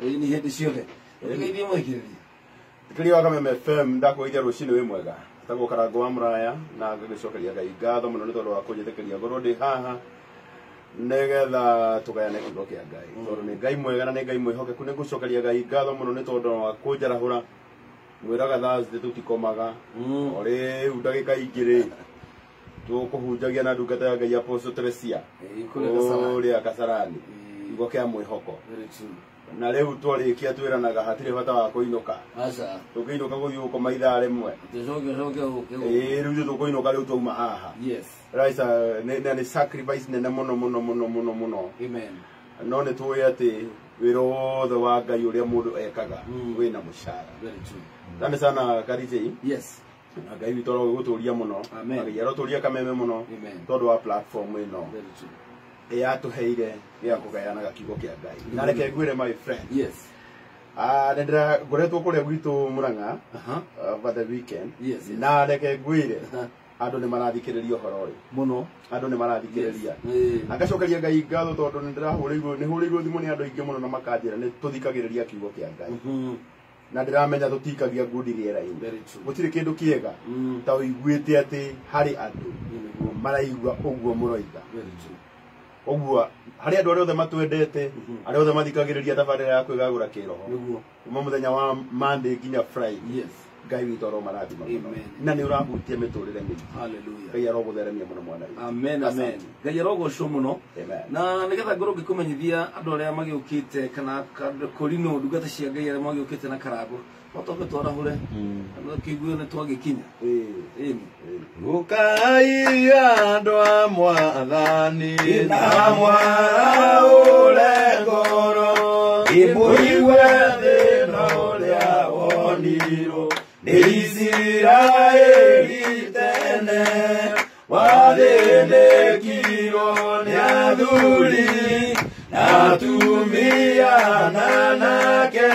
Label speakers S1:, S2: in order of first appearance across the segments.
S1: Ĩĩ nĩ hĩndĩ ciothe. Ũkĩgeithie mũthikĩrĩria.
S2: Thikĩrĩria wa Kameme FM ndakũgeithia rũcinĩ wĩ mwega. Tagwo Karango wa Mũraya na ngagĩcokeria Ngai ngatho mũno nĩ tondũ wa kũnjĩtĩkĩria ngorwo ndĩ haha nĩgetha tũgayane kiugo kĩa Ngai. Tondũ nĩ Ngai mwega na nĩ Ngai mwĩhokeku, nĩ ngũcokeria Ngai ngatho mũno nĩ tondũ wa kũnjarahũra. Mwĩraga Thursday tũtikomaga. O rĩu ndagĩka ingĩ rĩ tũkũhunjagia na ndungata ya Ngai Apostle Teresia kũrĩa Kasarani, kiugo kĩa mwĩhoko.
S1: Very true.
S2: Na rĩu twarĩkia twĩranaga hatirĩ bata wa kũinũka.
S1: Aca.
S2: Tũngĩinũka gũthiĩ gũkoma ithaa rĩmwe.
S1: Tũcoke coke ũke.
S2: Ĩĩ rĩu ithuĩ tũkũinũka rĩu twauma haha.
S1: Yes.
S2: Raisa nĩ sacrifice nene mũno mũno mũno mũno mũno.
S1: Amen.
S2: No nĩ tũĩ atĩ wĩra wothe wa Ngai ũrĩa mũndũ ekaga wĩna mũcara.
S1: Very true.
S2: Asante sana Karijei.
S1: Yes.
S2: Na Ngai witũ arogĩgũtũria mũno.
S1: Amen.
S2: Ngai arotũria Kameme mũno.
S1: Amen.
S2: Tondũ wa platform ĩno.
S1: Very true.
S2: Yatũheire gĩa kũgayanaga kiugo kĩa Ngai. Na reke ngwĩre my friend.
S1: Yes.
S2: Nĩ ndĩra ngoretwo kũrĩa gwitũ Murang'a over the weekend.
S1: Yes, yes.
S2: Na reke ngwĩre andũ nĩ marathikĩrĩria ũhoro ũyũ.
S1: Mũno.
S2: Andũ nĩ marathikĩrĩria.
S1: Yes.
S2: Na ngacokeria Ngai ngatho tondũ nĩ ndĩrahũrĩirwo nĩ hũrĩirwo thimũ nĩ andũ aingĩ mũno na makanjĩra nĩ tũthikagĩrĩria kiugo kĩa Ngai. Na ndĩramenya tũtikagia ngundi rĩera-inĩ.
S1: Very true.
S2: Gũtirĩ kĩndũ kĩega ta ũiguĩte atĩ harĩ andũ maraigua ũguo mũroiga.
S1: Very true.
S2: Ũguo harĩ andũ arĩa othe matwendete, arĩa othe mathikagĩrĩria tabarĩra ya kwĩgagũra kĩroho.
S1: Nĩguo.
S2: Kuma mũthenya wa Monday nginya Friday.
S1: Yes.
S2: Ngai witũ aromarathima mũno.
S1: Amen.
S2: Na nĩ ũrahutia mĩtũrĩre mĩingĩ.
S1: Hallelujah.
S2: Ngai arogũtheremia mũno mwana witũ.
S1: Amen, amen. Ngai arogocwo mũno.
S2: Amen.
S1: Na nĩgetha ngorwo ngĩkũmenyithia andũ arĩa magĩũkĩte kana kũrinũ ndungata cia Ngai arĩa magĩũkĩte na Karango, no twambe twarahũre kĩiguo nĩ twagĩkinya.
S2: Ĩĩ.
S1: Ĩni.
S3: Ũkai andũ a Mwathani
S1: na
S3: mwaraũre ngoro, mũigue thĩna ũrĩa wonirwo nĩ Isiraeli tene, wathĩnĩkirwo nĩ athuri na atumia na anake,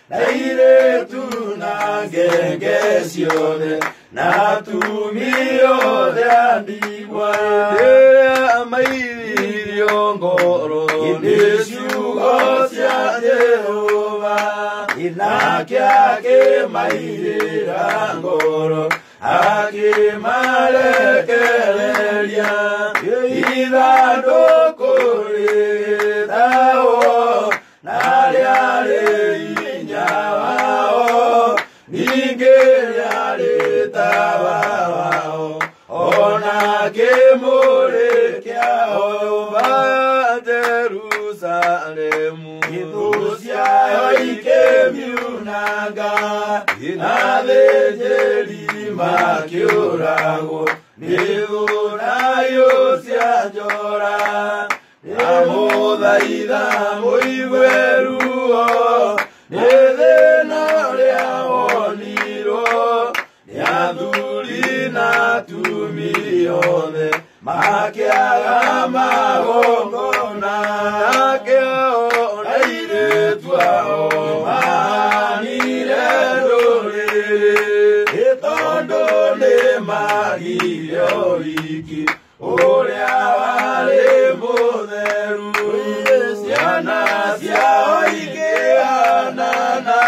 S3: na airĩtu na ngenge ciothe, na atumia othe a ndigwa. Rĩrĩa maithirio ngoro nĩ ciugo cia Jehova, nake akĩmaigĩra ngoro, akĩmarekereria ithandũkũ rĩtagwo na rĩarĩ hinya wao, ningĩ rĩarĩ tawa wao, ona kĩmũrĩ kĩao. Nyũmba Jerusalemu thũ ciayo ikĩmiunanga, na athĩnjĩri makĩũragwo nĩ thũ nayo cia njora. Ndamũthaitha mũigue ruo nĩ thĩna ũrĩa wonirwo nĩ athuri na atumia othe, makĩaga magongona, nakĩo na airĩtu ao mahanire ndũrĩrĩ, nĩ tondũ nĩ magire ũhiki ũrĩa warĩ mũtheru. Ciana ciao ikĩhanana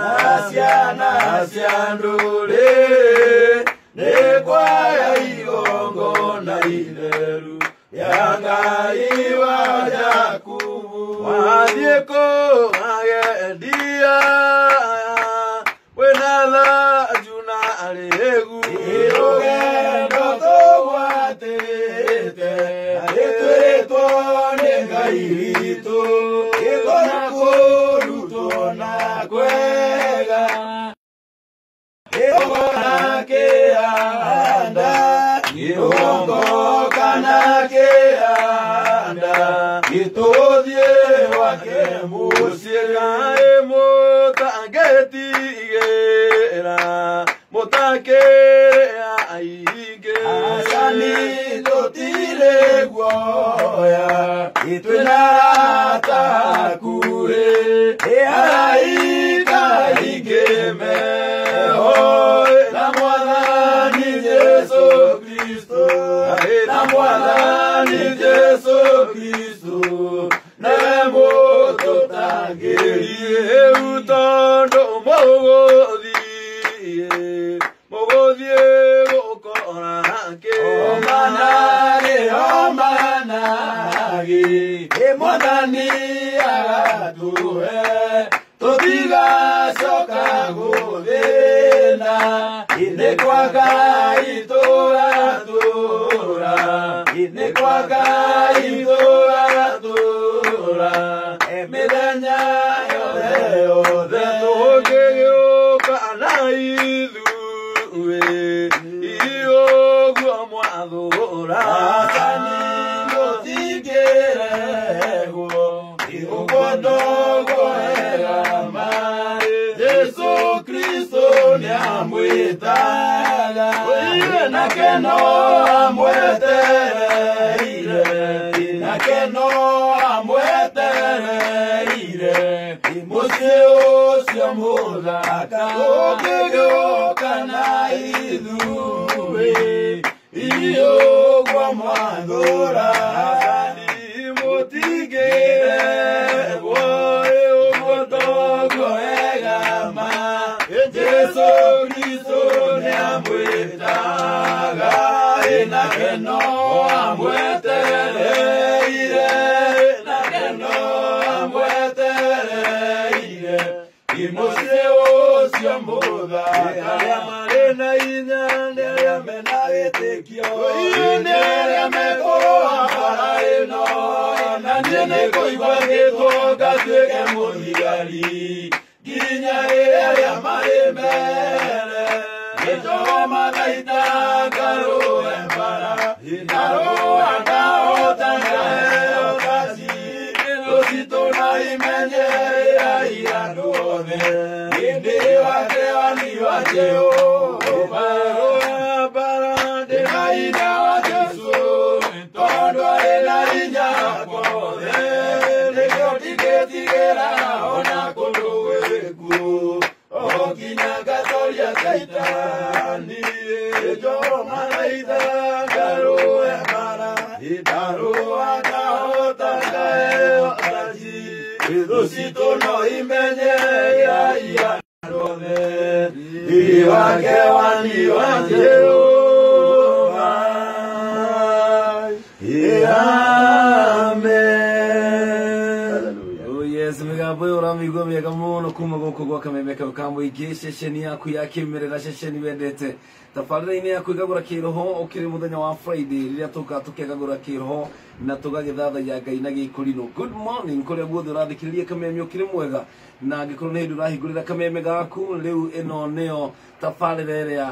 S3: na ciana cia ndũrĩrĩ, nĩ kwaya igongona itheru rĩa Ngai wa Jakubu. Wathiĩ kũ agendia wĩna thanju na rĩgu, rũgendo tũgwatĩte twĩrĩtwo nĩ Ngai witũ, na kũrutwo na kwega kĩgongona kĩanda, kĩgongona kĩanda, gĩtũthiĩ gwake mũciĩ. Kaĩ mũtangĩtigĩra, mũtakĩrĩa aingĩ. Acani tũtirĩ guoya, twĩna arata hakuhĩ, araika aingĩ meho, na Mwathani Jesũ Kristo, na Mwathani Jesũ Kristo, nĩ mũtũtaara. Ngĩriĩ tondũ mũgũthiĩ gũkora kĩ. Omanagĩ Mwathani agatũhe tũtigacoka gũthĩna nĩ kwa Ngai tũratũũra nĩ kwa Ngai tũratũũra mĩthenya yothe yothe tũngĩgĩũka na ithuĩ ũguo mwathũra Athani mũtingĩrehwo ũguo ndogo ega Jesu Kristo nĩamwĩtaga nake no amwetereire nake no amwetereire mũciĩ ũcio mũthaka ũngĩgĩũka na ithuĩ ũguo mwathũra mũtingĩrehwo ũguo ndogo ega ma Jesu Kristo nĩamwĩtaga nake no amwetereire nake no amwetereire mũciĩ ũcio mũthaka arĩa marĩ na hinya nĩ arĩa mena wĩtĩkio nĩ arĩa mekũrũa mbara ĩno na niĩ nĩngũigua ngĩtwo ngatuĩke mũthigari nginya rĩrĩa arĩa marĩ mbere nĩnjũgũma ngaita ngarũe mbara ndarũa ndahota ngaheo taji rũcitũ na imenye andũ othe hĩndĩ wake wani wa Jehova mbara ndĩna hinya wa Jesũ tondũ arĩ na hinya wothe nĩkĩo ndingĩtigĩra ona kũndũ gwĩkuo o nginya ngatoria Caitani njũgũma ngaita ngarũe mbara ndarũa ndahota ngaheo taji rũcitũ no imenye andũ othe riri wake wani wa Jehova. Amen.
S1: Oh yes, migambo ĩyo ũramĩigua mĩega mũno kuma gũkũ gwa Kameme kau ka mũingĩ ceceni yaku ya kĩmerera ceceni wendete tabarĩra-inĩ yaku ĩgagũra kĩroho ũkĩrĩ mũthenya wa Friday rĩrĩa tũkaga tũkĩgagũra kĩroho na tũgagĩthathaiya Ngai na gĩkũrinũ. Good morning kũrĩa guothe ũrathikĩrĩria Kameme ũkĩrĩ mwega na angĩkorwo nĩ hĩndĩ ũrahingũrĩra Kameme gaku rĩu ĩno nĩyo tabarĩra ĩrĩa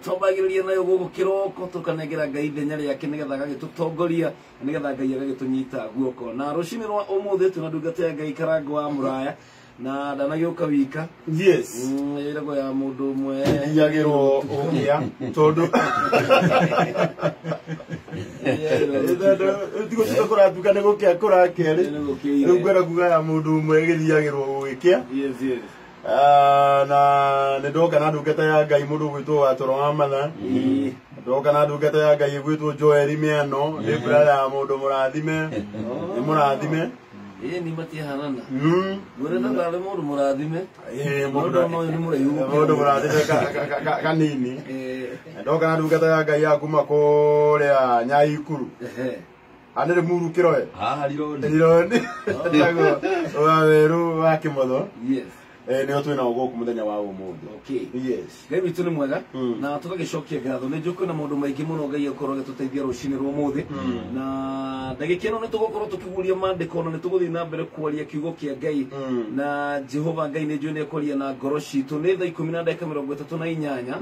S1: twambagĩrĩria nayo gũkũ kĩroko tũkanengera Ngai ithenya rĩake nĩgetha agagĩtũtongoria nĩgetha Ngai agagĩtũnyita guoko. Na rũcinĩ rwa ũmũthĩ twĩna ndungata ya Ngai Karango wa Mũraya na ndanagĩũka wika.
S2: Yes.
S1: Ĩragwo ya mũndũ ũmwe
S2: Ĩthiagĩrwo ũgĩa tondũ tigo cito kũratuka nĩ gũkĩa kũrakĩa rĩ rĩu ngwenda kuga ya mũndũ ũmwe ĩgĩthiagĩrwo gũgĩkĩa.
S1: Yes, yes.
S2: Na nĩ ndoka na ndungata ya Ngai mũndũ ũgwĩtwo Watoro wa Matha ndoka na ndungata ya Ngai ĩgwĩtwo Joel Mĩano nĩ brother ya mũndũ mũrathime nĩ mũrathime
S1: Ĩĩ ni matihanana ngwĩrĩte tarĩ mũndũ mũrathime
S2: mũndũ
S1: no nĩ mũraihu
S2: mũndũ mũrathime kanini ndoka na ndungata ya Ngai ya kuma kũrĩa Nyaikuru anĩrĩ muru kĩroe
S3: Haha Rironi
S2: Rironi wa werũ wa Kĩmotho.
S1: Yes.
S2: Nĩo twĩnao gũkũ mũthenya wa ũmũthĩ.
S1: Okay.
S2: Yes.
S1: Ngai witũ nĩ mwega na tũgagĩcokia ngatho nĩ njũĩ kwĩna maũndũ maingĩ mũno Ngai akorwo agĩtũteithia rũcinĩ rwa ũmũthĩ na ndagĩka ĩno nĩ tũgũkorwo tũkĩguũria maandĩko na nĩ tũgũthiĩ na mbere kwaria kiugo kĩa Ngai na Jehova Ngai nĩ njũĩ nĩ ekwaria na ngoro citũ. Nĩ thaa 10:38.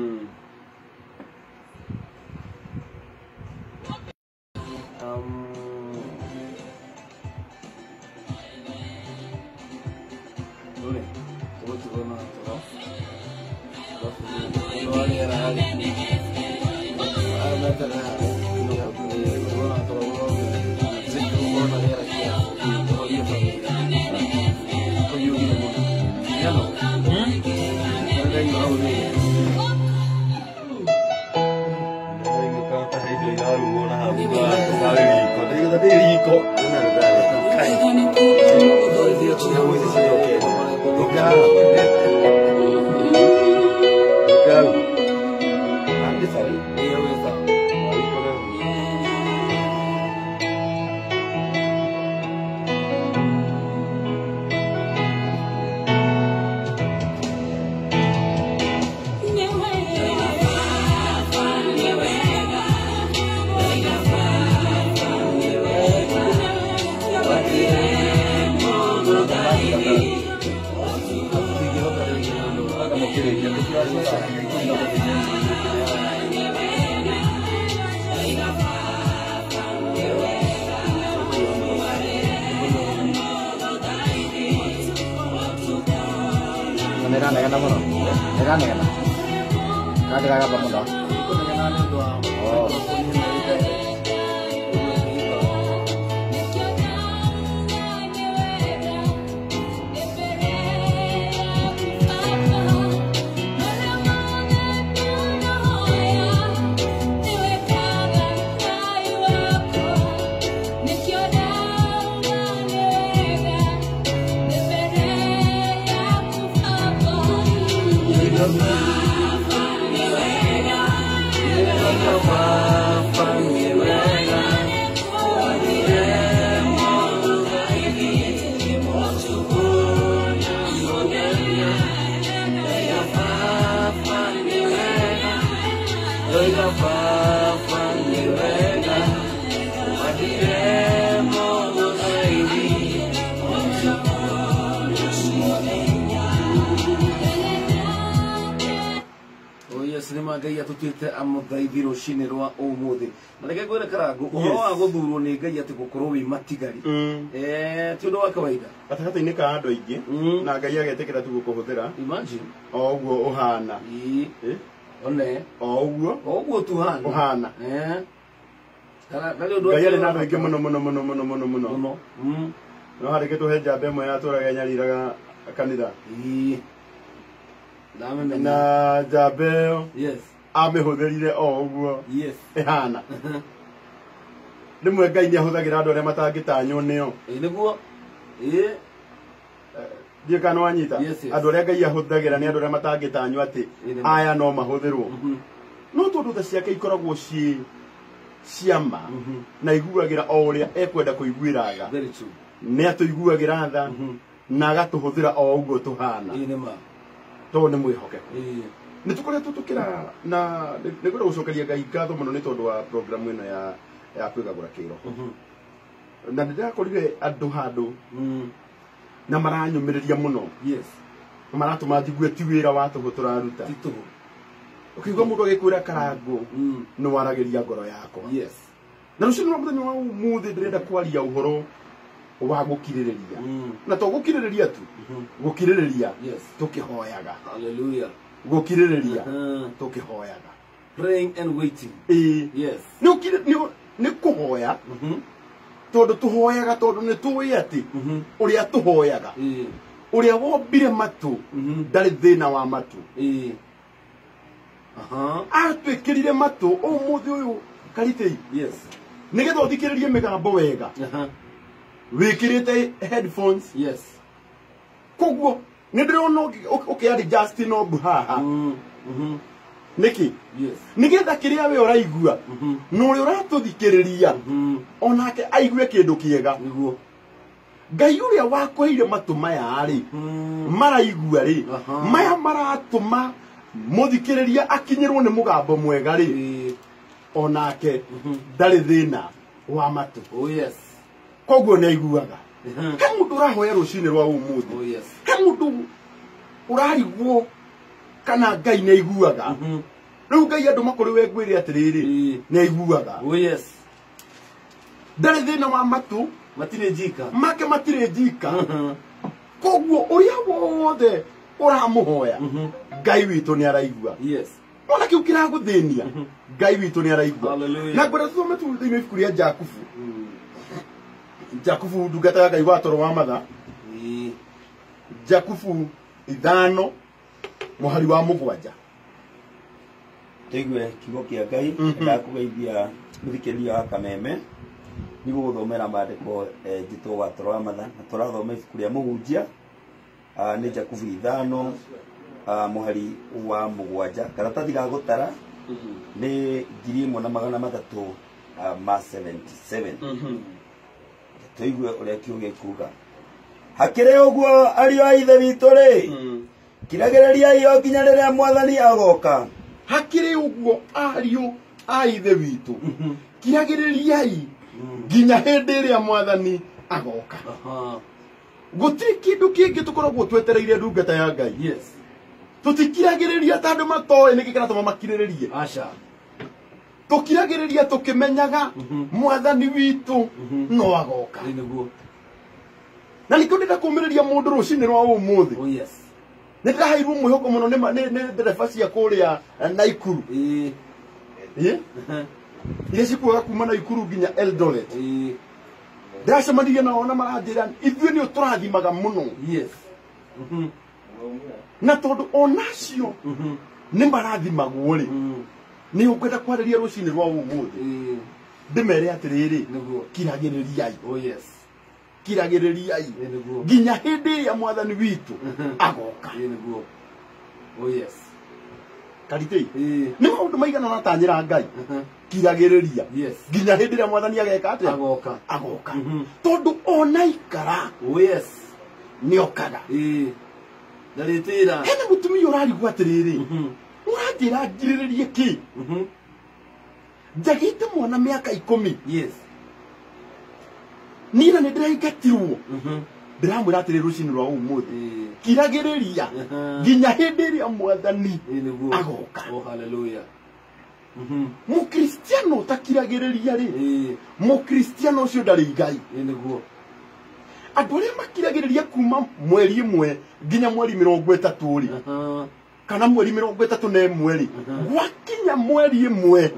S1: Ngai atutwite amuthaithi rucini rwa umuthi na reke ngwire Karangu uhoro wa guthurwo ni Ngai ati gukorwo wi matigari ti undu wa kawaida
S2: gatagati-inĩ ka andũ aingĩ na Ngai agetĩkĩra tu gũkũhũthĩra
S1: imagine
S2: o ũguo ũhana
S1: one
S2: o ũguo
S1: tu ũhana
S2: Ngai arĩ na andũ aingĩ mũno mũno mũno mũno mũno mũno no harĩ gĩtũhe njamba ĩmwe yatũraga ĩnyariraga kanitha na njamba ĩyo
S1: yes
S2: amĩhũthĩrire o ũguo
S1: yes
S2: ĩhana rĩmwe Ngai nĩahũthagĩra andũ arĩa matangĩtanywo nĩo
S1: nĩguo
S2: ndiũĩ kana nĩwanyita andũ arĩa Ngai ahũthagĩra nĩ andũ arĩa matangĩtanywo atĩ aya no mahũthĩrwo no tondũ tha ciake ikoragwo ciĩ ciama na iguagĩra o ũrĩa ekwenda kũiguĩra tha nĩ atũiguagĩra tha na agatũhũthĩra o ũguo tũhana tondũ nĩ mwĩhokeku nĩ tũkoretwo tũkĩra na nĩ ngwenda gũcokeria Ngai ngatho mũno nĩ tondũ wa programu ĩno ya kwĩgagũra kĩroho na nĩ ndĩrakorire andũ handũ na maranyũmĩrĩria mũno
S1: yes
S2: maratũma njigue ti wĩra wa tũhũ tũraruta ũkĩigua mũndũ agĩkwĩra Karangu nĩ waragĩria ngoro yakwa
S1: yes
S2: na rũciinĩ rwa mũthenya wa ũmũthĩ ndĩrenda kwaria ũhoro wa gũkirĩrĩria na to gũkirĩrĩria tu gũkirĩrĩria tũkĩhoyaga
S1: hallelujah
S2: gũkirĩrĩria tũkĩhoyaga
S1: praying and waiting yes
S2: nĩ kũhoya tondũ tũhoyaga tondũ nĩ tũĩ atĩ ũrĩa tũhoyaga ũrĩa wombire matũ ndarĩ thĩna wa matũ atwĩkĩrire matũ ũmũthĩ ũyũ Karitei
S1: yes
S2: nĩgetha ũthikĩrĩrie mĩgambo wega wikirite headphones
S1: yes
S2: koguo nĩ ndĩrona ũkĩ-adjust knob haha nĩkĩ
S1: yes
S2: nĩgetha kĩrĩa we ũraigua na ũrĩa ũratũthikĩrĩria onake aigue kĩndũ kĩega
S1: nĩguo
S2: Ngai ũrĩa wakũheire matũ maya rĩ maraigua rĩ maya maratũma mũthikĩrĩria akinyĩrwo nĩ mũgambo mwega rĩ onake ndarĩ thĩna wa matũ
S1: oh yes
S2: koguo nĩ aiguaga he mũndũ ũrahoya rũcinĩ rwa ũmũthĩ he mũndũ ũrarigwo kana Ngai nĩ aiguaga rĩu Ngai andũ makũrĩ we ngwĩre atĩrĩrĩ nĩ aiguaga ndarĩ thĩna wa matũ
S1: matirĩ njika
S2: make matirĩ njika koguo ũrĩa wothe ũramũhoya Ngai witũ nĩ araigua ona kĩu kĩragũthĩnia Ngai witũ nĩ araigua na ngwenda tũthome tu thĩinĩ wa ibuku rĩa Jakubu Jakubu ndungata ya Ngai wa toro wa matha Jakubu 5 mũhari wa 7
S4: tũigue kiugo kĩa Ngai ndakũgeithia mũthikĩrĩria wa Kameme nĩguo gũthomera maandĩko njĩtwo wa toro wa matha na tũrathoma ibuku rĩa Mũhunjia Nĩ Jakubu 5 mũhari wa 7. Karatathi ga gũtara nĩ 1377. Tũigue ũrĩa kiugo gĩkuga. Hakĩrĩ ũguo ariũ a Ithe witũ rĩ, kiragĩrĩriai o nginya rĩrĩa Mwathani agoka.
S2: Hakĩrĩ ũguo ariũ a Ithe witũ, kiragĩrĩriai nginya hĩndĩ ĩrĩa Mwathani agoka. Gũtirĩ kĩndũ kĩngĩ tũkoragwo twetereire ndungata ya Ngai.
S1: Yes.
S2: Tũtikiragĩrĩria ta andũ matoĩ nĩkĩ kĩratũma makirĩrĩrie.
S1: Aca.
S2: Tũkiragĩrĩria tũkĩmenyaga Mwathani witũ no agoka.
S1: Nĩguo.
S2: Na nĩkĩo ndĩrenda kũũmĩrĩria mũndũ rũcinĩ rwa ũmũthĩ.
S1: Oh yes.
S2: Nĩ ndĩraheirwo mwĩhoko mũno nĩ ndereba cia kũrĩa Naikuru. Iria cikuaga kuma Naikuru nginya Eldoret. Ndĩracemanirie nao na maranjĩra ithuĩ nĩ tũrathimaga mũno.
S1: Yes.
S2: Na tondũ onacio nĩ marathimagwo rĩ, nĩ ũkwenda kwarĩria rũcinĩ rwa ũmũthĩ. Ndĩmere atĩrĩrĩ, kiragĩrĩriai.
S1: Oh yes.
S2: Kiragĩrĩriai nginya hĩndĩ ĩrĩa Mwathani witũ agoka.
S1: Nĩguo. Oh yes.
S2: Karitei. Nĩ maũndũ maigana ũratanyĩra Ngai. Kiragĩrĩria.
S1: Yes.
S2: Nginya hĩndĩ ĩrĩa Mwathani ageka atĩa?
S1: Agoka.
S2: Agoka. Tondũ ona ikara.
S1: Oh yes.
S2: Nĩokaga.
S1: Ndarĩtĩra.
S2: Hena mũtumia ũrarigwo atĩrĩrĩ, ũranjĩra ngirĩrĩrie kĩ? Njagĩte mwana mĩaka 10.
S1: Yes.
S2: Niĩ na nĩndĩraingatirwo. Ndĩramwĩra atĩrĩ rũcinĩ rwa ũmũthĩ, kiragĩrĩria nginya hĩndĩ ĩrĩa Mwathani agoka.
S1: Oh hallelujah.
S2: Mũkristiano ũtakiragĩrĩria rĩ, mũkristiano ũcio ndarĩ igai.
S1: Nĩguo.
S2: Andũ arĩa makiragĩrĩria kuma mweri 1 nginya mweri 30 rĩ, kana mweri 31 rĩ, gwakinya mweri 1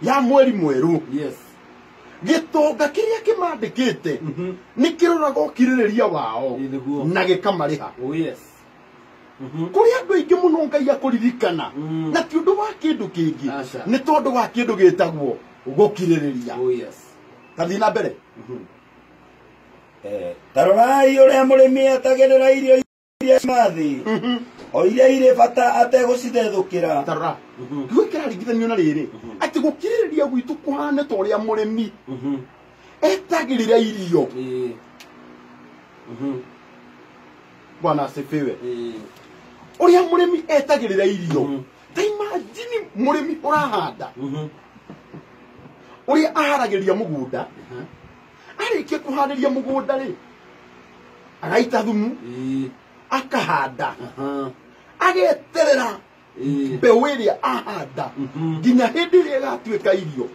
S2: ya mweri mwerũ,
S1: yes,
S2: gĩtonga kĩrĩa kĩmandĩkĩte nĩ kĩroraga ũkirĩrĩria wao na gĩkamarĩha.
S1: Oh yes.
S2: Kũrĩ andũ aingĩ mũno Ngai akũririkana na ti ũndũ wa kĩndũ kĩngĩ, nĩ tondũ wa kĩndũ gĩtagwo gũkirĩrĩria.
S1: Oh yes.
S2: Ta thiĩ na mbere.
S4: Ta rorai ũrĩa mũrĩmi etagĩrĩra irio iria ciuma thĩ, o iria irĩ bata ategũcithethũkĩra.
S2: Ta rora. Kiugo kĩraringithanio na rĩrĩ, atĩ gũkirĩrĩria gwitũ kũhane ta ũrĩa mũrĩmi etagĩrĩra irio. Bwana asifiwe. Ũrĩa mũrĩmi etagĩrĩra irio, ta imagine mũrĩmi ũrahanda, ũrĩa aharagĩria mũgũnda, arĩkia kũharĩria mũgũnda rĩ, agaita thumu, akahanda, ageterera mbeũ ĩrĩa ahanda nginya hĩndĩ ĩrĩa ĩgatuĩka irio.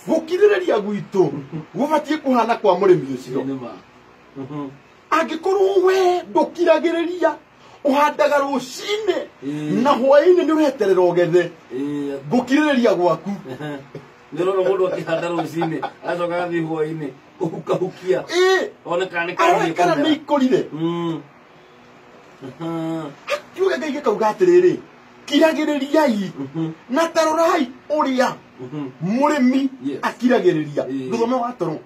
S2: Gũkirĩrĩria gwitũ gũbatiĩ kũhana kwa mũrĩmi ũcio. Angĩkorwo we ndũkiragĩrĩria, ũhandaga rũcinĩ na hwaĩ-inĩ nĩ ũreterera ũgethe, gũkirĩrĩria gwaku.
S1: Nĩũrona mũndũ akĩhanda rũcinĩ acoka agathiĩ hwaĩ-inĩ kũhukahukia, one kana nĩ
S2: arore kana nĩ ikũrire. Kiugo kĩa Ngai gĩkauga atĩrĩrĩ, kiragĩrĩriai na ta rorai ũrĩa mũrĩmi akiragĩrĩria. Ndũthome wa toro.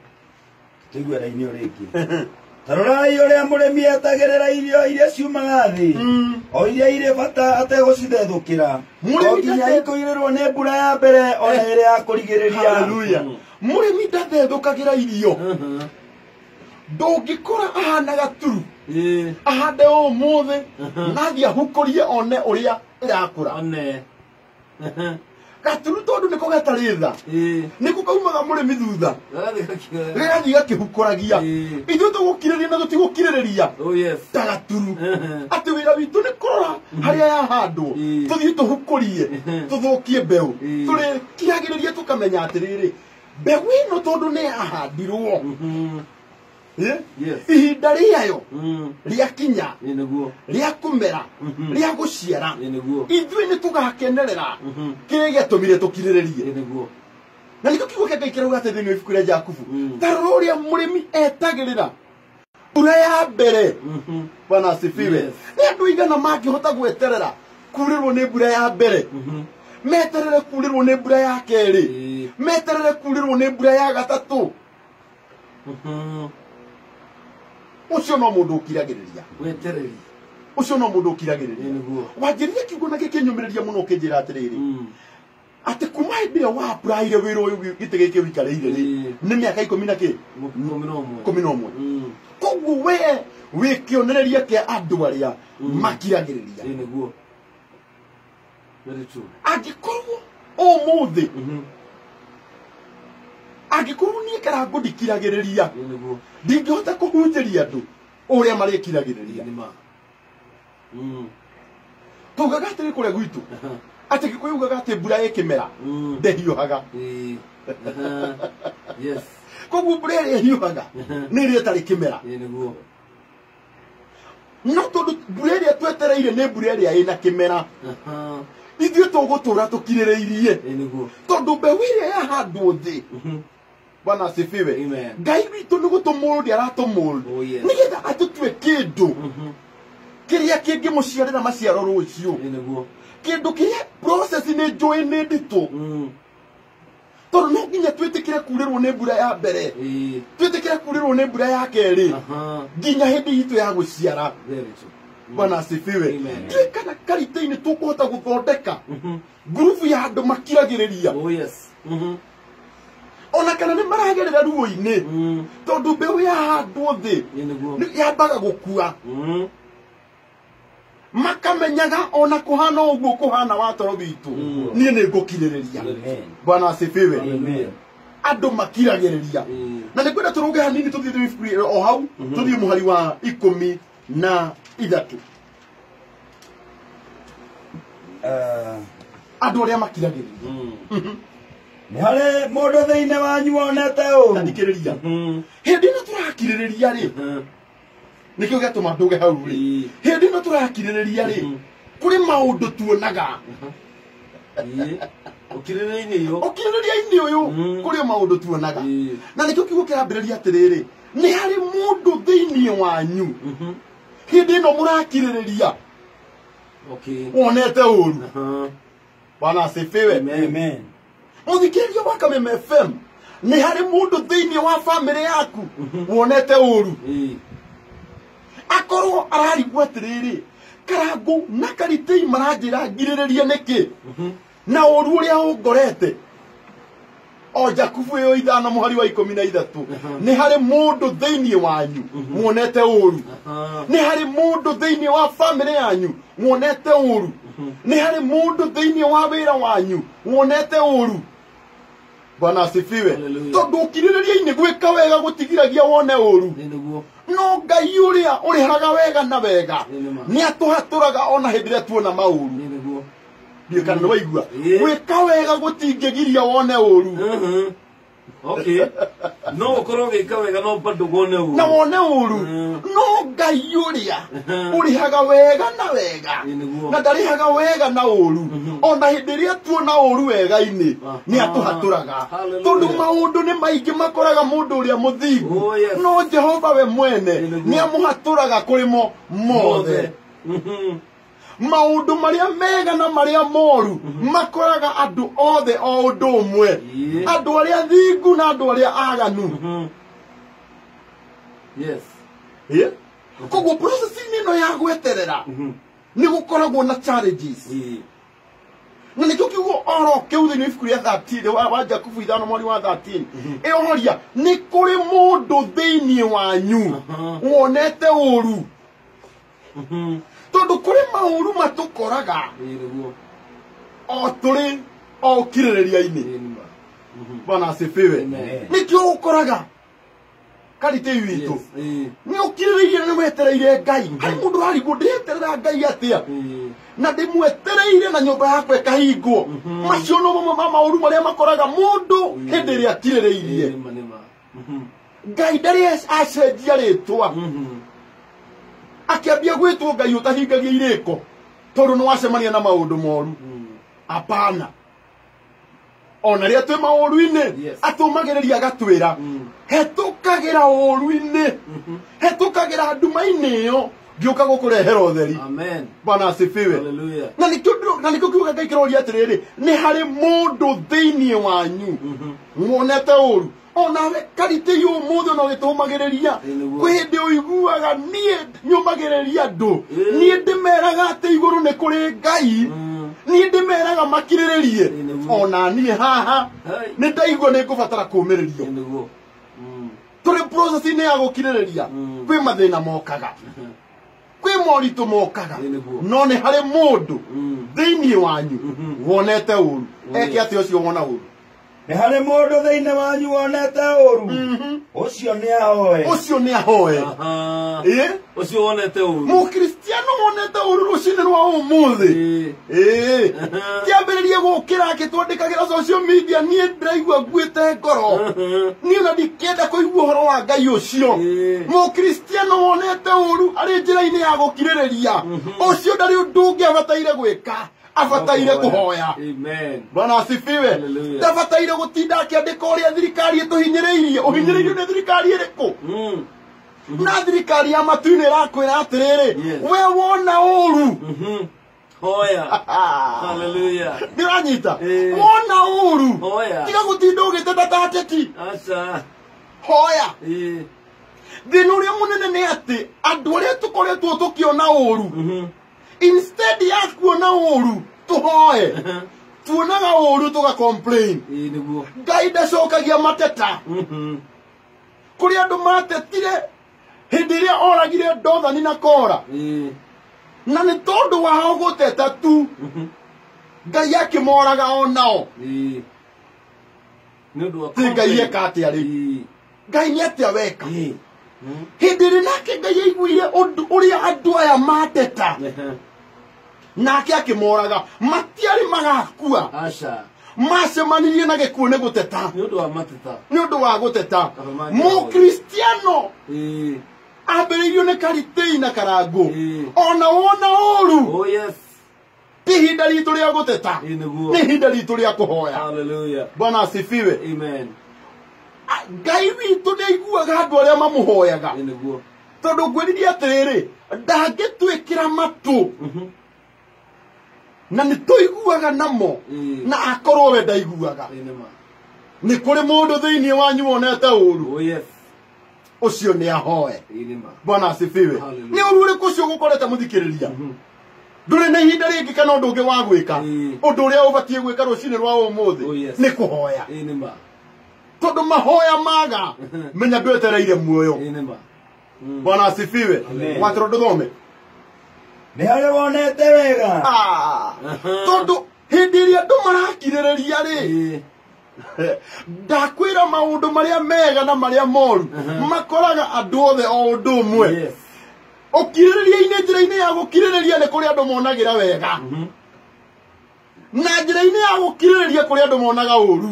S4: Tũigue raini o rĩngĩ. Ta rorai ũrĩa mũrĩmi etagĩrĩra irio iria ciumaga thĩ, o iria irĩ bata ategũcithethũkĩra, o nginya ikũirĩrwo nĩ mbura ya mbere ona ĩrĩa ya kũrigĩrĩria.
S2: Hallelujah. Mũrĩmi ndathethũkagĩra irio. Ndũngĩkora ahana gaturu, ahande ũmũthĩ na athiĩ ahukũrie one ũrĩa ĩrakũra. Gaturu tondũ nĩko gatarĩ tha, nĩko kaumaga mũrĩmi thutha, gĩgathiĩ gakĩhukũragia. Ithuĩ tũgũkirĩrĩria na tũtigũkirĩrĩria ta gaturu, atĩ wĩra witũ nĩ kũrora harĩa yahandwo, tũthiĩ tũhukũrie, tũthũkie mbeũ. Tũrĩkiragĩrĩria tũkamenya atĩrĩrĩ, mbeũ ĩno tondũ nĩ yahandirwo, ihinda rĩayo rĩakinya, rĩa kũmera, rĩa gũciara, ithuĩ nĩ tũgakenerera kĩrĩa gĩatũmire tũkirĩrĩrie. Na nĩkĩo kiugo kĩa Ngai kĩrauga atĩ thĩinĩ wa ibuku rĩa Jakubu, ta rora ũrĩa mũrĩmi etagĩrĩra mbura ya mbere. Bwana asifiwe. Nĩ andũ aigana mangĩhota gweterera kurĩrwo nĩ mbura ya mbere, meterere kurĩrwo nĩ mbura ya kerĩ, meterere kurĩrwo nĩ mbura ya gatatũ? Ũcio no mũndũ ũkiragĩrĩria.
S1: Wetereri.
S2: Ũcio no mũndũ ũkiragĩrĩria.
S1: Nĩguo.
S2: Wanjĩrire kiugo na gĩkĩnyũmĩrĩria mũno ũkĩnjĩra atĩrĩrĩ, atĩ kuma hĩndĩ ĩyo wa-applyire wĩra ũyũ gĩtĩ gĩkĩ ũikarĩire rĩ, nĩ mĩaka ikũmi na kĩ?
S1: 11.
S2: 11. Koguo we wĩ kĩonereria kĩa andũ arĩa makiragĩrĩria.
S1: Nĩguo. Very true.
S2: Angĩkorwo ũmũthĩ, angĩkorwo niĩ Karangũ ndikiragĩrĩria,
S1: Nĩguo.
S2: ndingĩhota kũhunjĩria andũ ũrĩa marĩkiragĩrĩria.
S1: Nĩ ma.
S2: Tugaga atĩrĩ kũrĩa gwitũ, atĩ Gĩkũyũ ugaga atĩ mbura ĩkĩmera ndĩhiũhaga.
S1: Yes.
S2: Koguo mbura ĩrĩa ĩhiũhaga nĩ ĩrĩa ĩtarĩ kĩmera.
S1: Nĩguo.
S2: No tondũ mbura ĩrĩa twetereire nĩ mbura ĩrĩa ĩna kĩmera, ithuĩ tũgũtũra tũkirĩrĩirie.
S1: Nĩguo.
S2: Tondũ mbeũ ĩrĩa yahandwo thĩ, Bwana asifiwe,
S1: Amen.
S2: Ngai witũ nĩ gũtũmũld aratũmũld
S1: Oh, yes.
S2: nĩgetha atũtue kĩndũ kĩrĩa kĩngĩmũciarĩra maciaro rũciũ.
S1: Nĩguo.
S2: Kĩndũ kĩrĩa process nĩ njũĩ nĩ nditũ, tondũ no nginya twĩtĩkĩre kurĩrwo nĩ mbura ya mbere, twĩtĩkĩre kurĩrwo nĩ mbura ya kerĩ, nginya hĩndĩ itũ ya gũciara.
S1: Very true.
S2: Bwana asifiwe.
S1: Amen.
S2: Ndiũĩ kana karita-inĩ tũkũhota gũthondeka ngurubu ya andũ makiragĩrĩria,
S1: Oh yes.
S2: ona kana nĩ maragerera ruo-inĩ, tondũ mbeũ yahandwo thĩ
S1: Nĩguo.
S2: yambaga gũkua, makamenyaga ona kũhana ũguo kũhana watoro witũ, niĩ nĩ ngũkirĩrĩria.
S4: Amen.
S2: Bwana asifiwe.
S4: Amen.
S2: Andũ makiragĩrĩria. Na nĩ ngwenda tũrũge hanini tũthiĩ ibuku o hau, tũthiĩ mũhari wa 13. Andũ arĩa makiragĩrĩria.
S4: Nĩ harĩ mũndũ thĩinĩ wanyu wonete ũũru?
S2: Thikĩrĩria, hĩndĩ ĩno tũrakirĩrĩria rĩ, nĩkĩo gĩatũma ndũge hau rĩ, hĩndĩ ĩno tũrakirĩrĩria rĩ, kũrĩ maũndũ tuonaga.
S1: Ũkirĩrĩria-inĩ ũyũ.
S2: Ũkirĩrĩria-inĩ ũyũ kũrĩ maũndũ tuonaga. Na nĩkĩo kiugo kĩrambĩrĩria atĩrĩrĩ, nĩ harĩ mũndũ thĩinĩ wanyu hĩndĩ ĩno mũrakirĩrĩria wonete ũũru. Bwana asifiwe.
S4: Amen.
S2: Mũthikĩrĩria wa Kameme FM, nĩ harĩ mũndũ thĩinĩ wa bamĩrĩ yaku wonete ũũru, akorwo ararigwo atĩrĩrĩ, Karangũ na Karitei maranjĩra ngirĩrĩrie nĩkĩ na ũũru ũrĩa ũngorete. O Jakubu ĩyo 5 mũhari wa 13, nĩ harĩ mũndũ thĩinĩ wanyu wonete ũũru. Nĩ harĩ mũndũ thĩinĩ wa bamĩrĩ yanyu wonete ũũru. Nĩ harĩ mũndũ thĩinĩ wa wĩra wanyu wonete ũũru. Bwana asifiwe.
S1: Hallelujah.
S2: Tondũ ũkirĩrĩria-inĩ gwĩka wega gũtigiragia wone ũũru.
S1: Nĩguo.
S2: No Ngai ũrĩa ũrĩhaga wega na wega
S1: Nĩ
S2: nĩ atũhatũraga ona hĩndĩ ĩrĩa tuona maũru.
S1: Nĩguo.
S2: Ndiũĩ kana nĩ waigua.
S1: Ĩĩ.
S2: Gwĩka wega gũtingĩgiria wone ũũru.
S1: Okay. No ũkorwo ũgĩka wega no bado wone ũũru.
S2: Na wone ũũru. No Ngai ũrĩa ũrĩhaga wega na wega
S1: Nĩguo.
S2: na ndarĩhaga wega na ũũru, ona hĩndĩ ĩrĩa tuona ũũru wega-inĩ nĩ atũhatũraga.
S1: Hallelujah.
S2: Tondũ maũndũ nĩ maingĩ makoraga mũndũ ũrĩa mũthingu,
S1: Oh, yes.
S2: no Jehova we mwene
S1: Nĩguo.
S2: nĩ amũhatũraga kũrĩ mo mothe. Maũndũ marĩa mega na marĩa moru makoraga andũ othe o ũndũ ũmwe, andũ arĩa thingu na andũ arĩa aganu.
S1: Yes.
S2: Koguo process-inĩ ĩno ya gweterera nĩ gũkoragwo na challenges. Na nĩkĩo kiugo oro kĩu thĩinĩ wa ibuku rĩa 13 wa Jakubu 5 mweri wa 13 ĩroria nĩ kũrĩ mũndũ thĩinĩ wanyu wonete ũũru. Tondũ kũrĩ maũru matũkoraga o tũrĩ o ũkirĩrĩria-inĩ. Bwana asifiwe. Nĩkĩo ũkoraga Karitei witũ nĩ ũkirĩrĩirie na nĩ wetereire Ngai. Harĩ mũndũ ũrarigwo ndĩreterera Ngai atĩa na ndĩmwetereire na nyũmba yakwa ĩkahingwo. Macio no mamwe ma maũru marĩa makoraga mũndũ hĩndĩ ĩrĩa akirĩrĩirie. Ngai ndarĩ acenjia rĩtwa, akĩambia gwĩtwo Ngai ũtahingagia irĩko tondũ nĩ wacemania na maũndũ moru. Hapana. Ona rĩrĩa twĩ maũru-inĩ atũmagĩrĩria agatwĩra hetũkagĩra ũũru-inĩ, hetũkagĩra nduma-inĩ ĩyo ngĩũka gũkũrehera ũtheri.
S1: Amen.
S2: Bwana asifiwe.
S1: Hallelujah.
S2: Na nĩkĩo kiugo kĩa Ngai kĩroria atĩrĩrĩ, nĩ harĩ mũndũ thĩinĩ wanyu wonete ũũru. Onawe karite yu mũthĩ no gĩtũmagĩrĩria kwĩ hĩndĩ ũiguaga niĩ nyũmagĩrĩria andũ niĩ ndĩmeraga atĩ igũrũ nĩ kũrĩ Ngai niĩ ndĩmeraga makirĩrĩrie ona niĩ haha nĩ ndaigua nĩ ngũbatara kũũmĩrĩrio tũrĩ process-inĩ ya gũkirĩrĩria kwĩ mathĩna mokaga kwĩ moritũ mokaga no nĩ harĩ mũndũ thĩinĩ wanyu wonete ũru eke atĩ ũcio wona ũru
S4: nĩ harĩ mũndũ thĩinĩ wanyu wonete ũru ũcio nĩ ahoe
S2: ũcio nĩ ahoe ĩ
S1: ũcio wonete ũru
S2: mũkristiano wonete ũru rũcinĩ rwa ũmũthĩ ĩ kĩambĩrĩrie gũkĩra akĩtwandĩkagĩra social media niĩ ndĩraigua nguĩte ngoro niĩ na ndikĩenda kũigua ũhoro wa Ngai ũcio mũkristiano wonete ũru arĩ njĩra-inĩ ya gũkirĩrĩria ũcio ndarĩ ũndũ ũngĩ abataire gwĩka abataire kuhoya.
S1: Amen.
S2: Bwana asifiwe. Ndabataire gutinda akiandika uria thirikari ituhinyiriirie uhinyiriirio ni thirikari iriku na thirikari ya matu-inĩ ĩrakwĩra atĩrĩrĩ we wona ũru
S1: hoya. Hallelujah.
S2: Ndĩranyita wona ũru
S1: hoya
S2: tiga gũtinda ũgĩteta ta ateti
S1: aca
S2: hoya. Thĩna ũrĩa mũnene nĩ atĩ andũ arĩa tũkoretwo tũkĩona ũru instead ya kuona ũru tuhoe tuonaga ũru tuga complain Ngai ndacokagia mateta kũrĩ andũ matetire hĩndĩ ĩrĩa oragire Dothani na Kora na nĩ tondũ wao gũteta tu Ngai akĩmoraga onao ti Ngai eka atĩa rĩu Ngai nĩ atĩa weka hĩndĩ ĩrĩa nake Ngai aiguire ũndũ ũrĩa andũ aya mateta nake akĩmoraga matiarĩ magakua
S1: aca
S2: macemanirie na gĩkuũ nĩ gũteta
S1: nĩ ũndũ wa mateta
S2: nĩ ũndũ wa gũteta mũkristiano ambĩrĩirio nĩ karitĩi na karangũ ona wona ũru ti ihinda ritũ rĩa gũteta nĩ ihinda ritũ rĩa kũhoya.
S1: Hallelujah.
S2: Bwana asifiwe.
S1: Amen.
S2: Ngai witũ nĩ aiguaga andũ arĩa mamũhoyaga tondũ ngwĩririe atĩrĩrĩ ndangĩtwĩkĩra matũ na nĩ tũiguaga namo na akorwo we ndaiguaga nĩ kũrĩ mũndũ thĩinĩ wanyu wonete ũru ũcio nĩ ahoe. Bwana asifiwe. Nĩ ũru ũrĩkũ ũcio ũgũkorete mũthikĩrĩria ndũrĩ na ihinda rĩngĩ kana ũndũ ũngĩ wa gwĩka ũndũ ũrĩa ũbatiĩ gwĩka rũcinĩ rwa ũmũthĩ nĩ kũhoya tondũ mahoya maga menya ndwetereire muoyo. Bwana asifiwe. Watro ndũthome
S4: nĩ harĩ wonete wega
S2: tondũ hĩndĩ ĩrĩa andũ marakirĩrĩria rĩ ndakwĩra maũndũ marĩa mega na marĩa moru makoraga andũ othe o ũndũ ũmwe ũkirĩrĩria-inĩ njĩra-inĩ ya gũkirĩrĩria nĩ kũrĩ andũ monagĩra wega na njĩra-inĩ ya gũkirĩrĩria kũrĩ andũ monaga ũru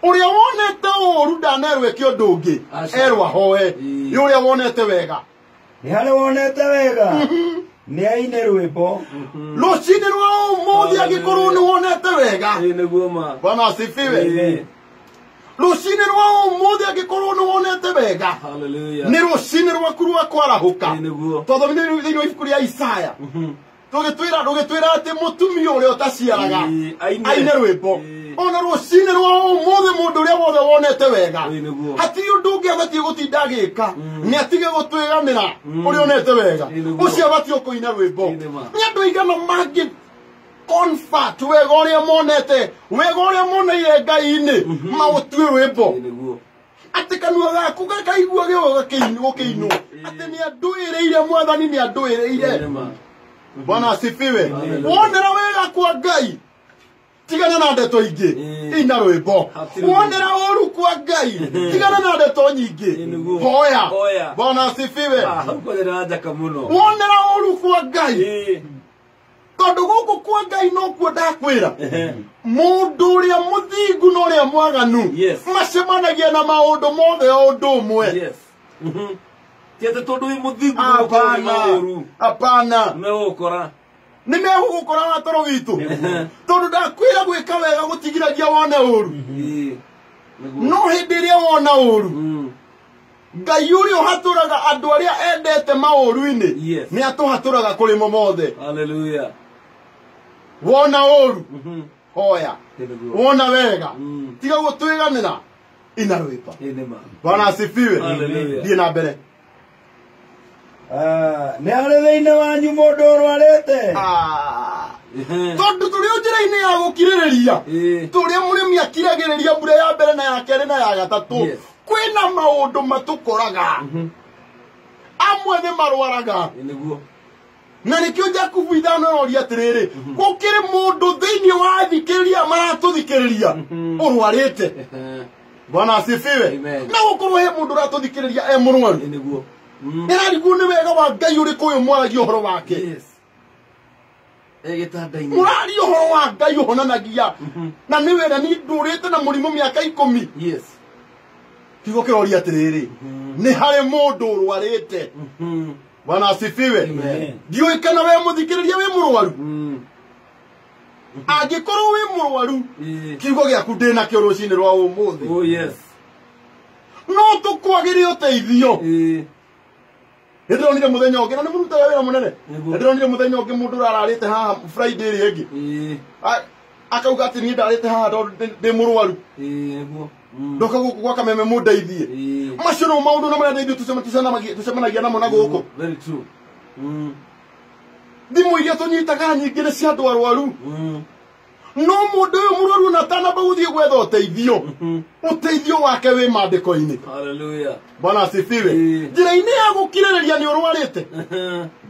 S2: ũrĩa wonete ũru ndanerwo eke ũndũ ũngĩ erwo ahoe nĩ ũrĩa wonete wega
S4: nĩ harĩ wonete wega nĩ aine rwĩmbo
S2: rũcinĩ rwa ũmũthĩ angĩkorwo nĩ wonete wega. Bwana asifiwe. Rũcinĩ rwa ũmũthĩ angĩkorwo nĩ wonete wega nĩ rũcinĩ rwaku rwa kwarahũka twathomire thĩinĩ wa ibuku rĩa Isaya rũgĩtwĩra atĩ mũtumia ũrĩa ũtaciaraga aine rwĩmbo ona rũcinĩ rwa ũmũthĩ mũndũ ũrĩa wothe wonete wega hatirĩ ũndũ ũngĩ abatiĩ gũtinda agĩka nĩ atige gũtwĩganĩra ũrĩa onete wega ũcio abatiĩ kũina rwĩmbo nĩ andũ aigana mangĩ comfort wega ũrĩa monete wega ũrĩa moneire Ngai-inĩ maũtue rwĩmbo atĩ kanua gaku gakaigua gũkĩinwo atĩ nĩ andũĩrĩire Mwathani nĩ andũĩrĩire. Bwana asifiwe. Wonera wega kwa Ngai tigana na ndeto ingĩ ina rwĩmbo wonera ũru kwa Ngai tigana na ndeto nyingĩ hoya. Bwana asifiwe. Wonera ũru kwa Ngai tondũ gũkũ kwa Ngai nokuo ndakwĩra mũndũ ũrĩa mũthingu na ũrĩa mwaganu macemanagia na maũndũ mothe o ũndũ ũmwe.
S1: Ti atĩ tondũ wĩ mũthingu
S2: hapana nĩ megũgũkora watoro witũ tondũ ndakwĩra gwĩka wega gũtigiragia wone ũru no hĩndĩ ĩrĩa wona ũru Ngai ũrĩa ũhatũraga andũ arĩa endete maũru-inĩ nĩ atũhatũraga kũrĩ mo mothe.
S1: Hallelujah.
S2: Wona ũru hoya wona wega tiga gũtwĩganĩra Ina rwĩmbo. Bwana asifiwe. Thiĩ na mbere.
S4: Nĩ harĩ thĩinĩ wanyu mũndũ ũrwarĩte.
S2: Tondũ tũrĩ o njĩra-inĩ ya gũkirĩrĩria, tũrĩa mũrĩmi akiragĩrĩria mbura ya mbere na ya kerĩ na ya gatatũ, kwĩna maũndũ matũkoraga. Amwe nĩ marwaraga. Na nĩkĩo Jakubu 5 aroria atĩrĩrĩ, gũkĩrĩ mũndũ thĩinĩ wa athikĩrĩria maratũthikĩrĩria ũrwarĩte. Bwana asifiwe. Na gũkorwo he mũndũ ũratũthikĩrĩria e mũrwaru. Nĩararigwo nĩ wega wa Ngai ũrĩkũ ũyũ mwaragia ũhoro wake. Mũraria ũhoro wa Ngai ũhonanagia. Na nĩ wega ni ndũrĩte na mũrimũ mĩaka 10. Kiugo kĩroria atĩrĩrĩ, nĩ harĩ mũndũ ũrwarĩte. Bwana asifiwe. Ndiũĩ kana we mũthikĩrĩria wĩ mũrwaru. Angĩkorwo wĩ mũrwaru, kiugo gĩaku ndĩnakĩo rũcinĩ rwa ũmũthĩ. No tũkwagĩre ũteithio. Nĩndĩronire mũthenya ũngĩ, na nĩ mũrutaga wĩra mũnene. Nĩndĩronire mũthenya ũngĩ mũndũ ũrararĩte haha Friday ĩrĩa ĩngĩ. Akauga atĩ niĩ ndarĩte haha tondũ ndĩ mũrwaru. Ndoka gũkũ gwa Kameme mũndeithie. Macio nĩmo maũndũ na marĩa ithuĩ tũcemanagia namo na gũkũ. Thimũ iria tũnyitaga nyingĩ nĩ cia andũ arwaru. No mũndũ ũyũ mũrwaru ona atanamba gũthiĩ gwetha ũteithio, ũteithio wake wĩ maandĩko-inĩ. Bwana asifiwe. Njĩra-inĩ ya gũkirĩrĩria nĩ ũrwarĩte.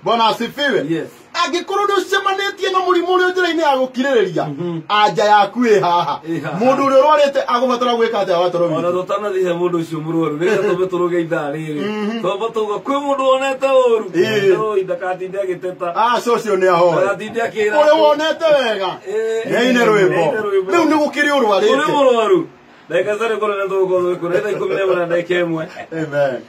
S2: Bwana asifiwe. Angĩkorwo nĩ ũcemanĩtie na mũrimũ ũrĩa njĩra-inĩ ya gũkirĩrĩria, anja yaku ĩ haha. Mũndũ ũrĩa ũrwarĩte agũbatara gwĩka atĩa watoro witũ?
S1: Ona tũtanathiĩ mũndũ ũcio mũrwaru, nĩgetha tũmbe tũrũge ithaa rĩrĩ. Twamba tauga kwĩ mũndũ wonete ũru. Oi, ndakatinde agĩteta.
S2: Aca ũcio nĩ ahoe.
S1: Ndakatinde akĩra.
S2: Ũrĩa wonete wega. Nĩ rwĩmbo. Rĩu nĩ gũkĩrĩ ũrwarĩte.
S1: Ũrĩ mũrwaru. Ndagĩka ciarĩ kũrĩa nĩ tũgũkorwo twĩ kũrĩa thaa 11 na ndagĩka 1.
S2: Amen.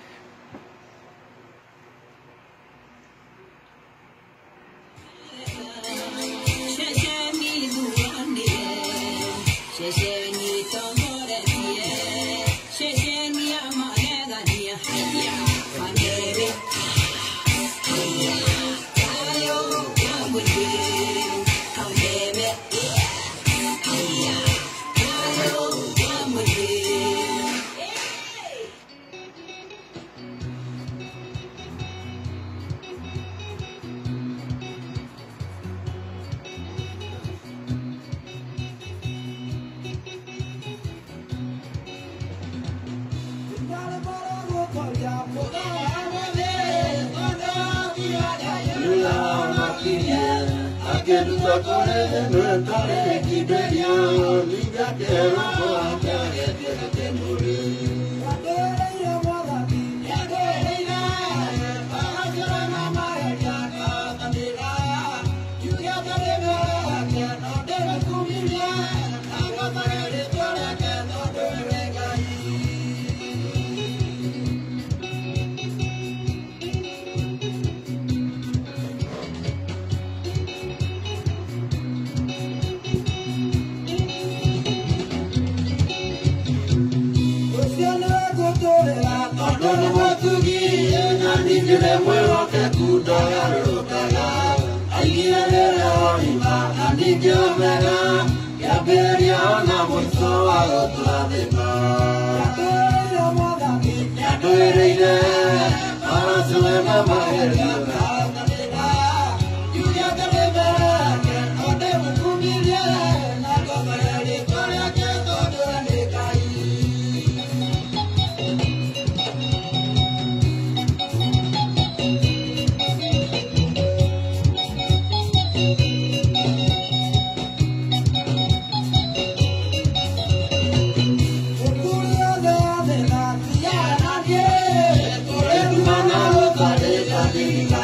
S3: Yeah.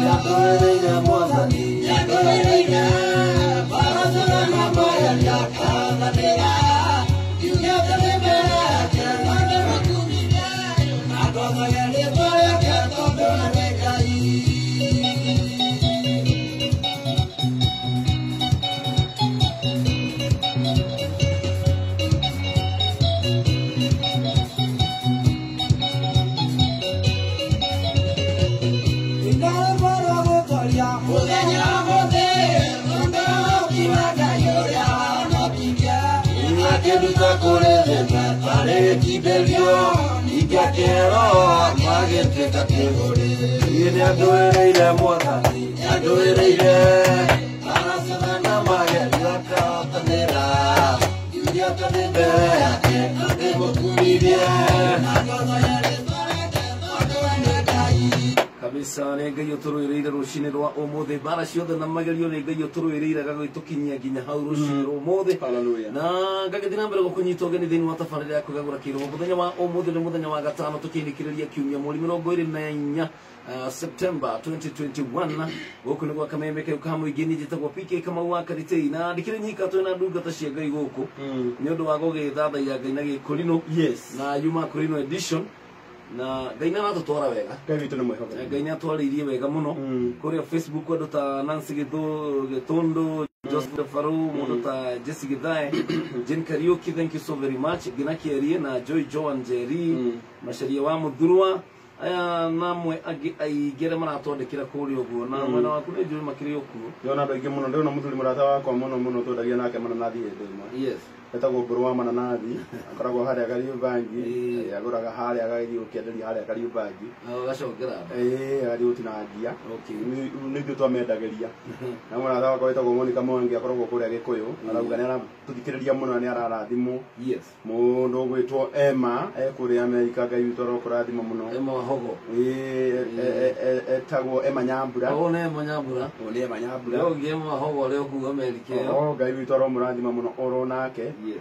S3: Nĩatũĩrĩire Mwathani, nĩatũĩrĩire marathana na magerio akathanĩra. Ngiugĩte nĩ mbere yake na ndĩmũkumithie, na ngocage rĩĩtwa rĩake tondũ we nĩ Ngai. Akĩruta kũrĩ thĩna tarĩkindĩrio ningĩ akĩerwo magĩtuĩka kĩgũrĩ. Nĩandũĩrĩire Mwathani, nĩandũĩrĩire marathana na magerio akahotanĩra. Ngiugĩte nĩ mbere yake na ndĩmũkumithie, na ngocage rĩĩtwa rĩake tondũ we nĩ Ngai.
S1: Kabisa nĩ Ngai ũtũrũĩrĩire rũcinĩ rwa ũmũthĩ, mbara ciothe na magerio nĩ Ngai ũtũrũĩrĩire agagĩtũkinyia nginya hau rũcinĩ rwa ũmũthĩ.
S2: Hallelujah.
S1: Na ngagĩthiĩ na mbere gũkũnyita ũgeni thĩinĩ wa tabarĩra ya kwĩgagũra kĩroho. Mũthenya wa ũmũthĩ nĩ mũthenya wa gatano tũkĩinĩkĩrĩria kiumia mweri 24 September 2021. Gũkũ nĩ gwa kameme kau ka mũingĩ, niĩ njĩtagwo PK Kamau wa Karitei, na ndikĩrĩ nyika, twĩna ndungata cia Ngai gũkũ nĩ ũndũ wa gũgĩthathaiya Ngai na gĩkũrinũ
S2: Yes.
S1: na yuma kũrinũ edition, na Ngai nĩ aratũtwara wega.
S2: Ngai witũ nĩ mwĩhokeku.
S1: Ngai nĩ atwarĩirie wega mũno. Kũrĩa Facebook andũ ta Nancy Gĩtũndũ, Joseph Faru, mũndũ ta Jesse Githae, Jane Kariuki, thank you so very much, Gina Kierie na Joy Joan Njeri, Macaria wa Mũthurwa, aya namwe angĩ aingĩ arĩa maratwandĩkĩra kũrĩa ũguo, na mwena waku nĩ njũĩ makĩrĩ o kuo.
S2: Ndĩrona andũ aingĩ mũno, ndĩrona mũthuri mũrata wakwa mũno mũno twendagia nake mananathi hĩndĩ ĩmwe.
S1: Yes.
S2: Etagwo Mbũrũ wa mananathi, akoragwo harĩa Kariũmbangi,
S1: Ĩĩ.
S2: agũraga harĩa agagĩthiĩ gũkĩenderia harĩa Kariũmbangi.
S1: Na ũgacokera andũ.
S2: Ĩĩ, agathiĩ gũtinangia.
S1: Okay.
S2: Nĩ ithuĩ twamendagĩria. Na mũrata wakwa wĩtagwo Monica Mwangi akoragwo kũrĩa Gĩkũyũ, arauga nĩ aratũthikĩrĩria mũno na nĩ ararathimwo.
S1: Yes.
S2: Mũndũ ũgwĩtwo Emma e kũrĩa Amerika, Ngai witũ arokũrathima mũno.
S1: Emma Wahogo.
S2: Ĩĩ, etagwo Emma Nyambura.
S1: Ũyũ nĩ Emma Nyambura.
S2: Ũyũ nĩ Emma Nyambura.
S1: Ũyũ ũngĩ Emma Wahogo ũrĩa ũkuga Amerika ĩyo.
S2: Oh, Ngai witũ aromũrathima mũno oro nake.
S1: Yes.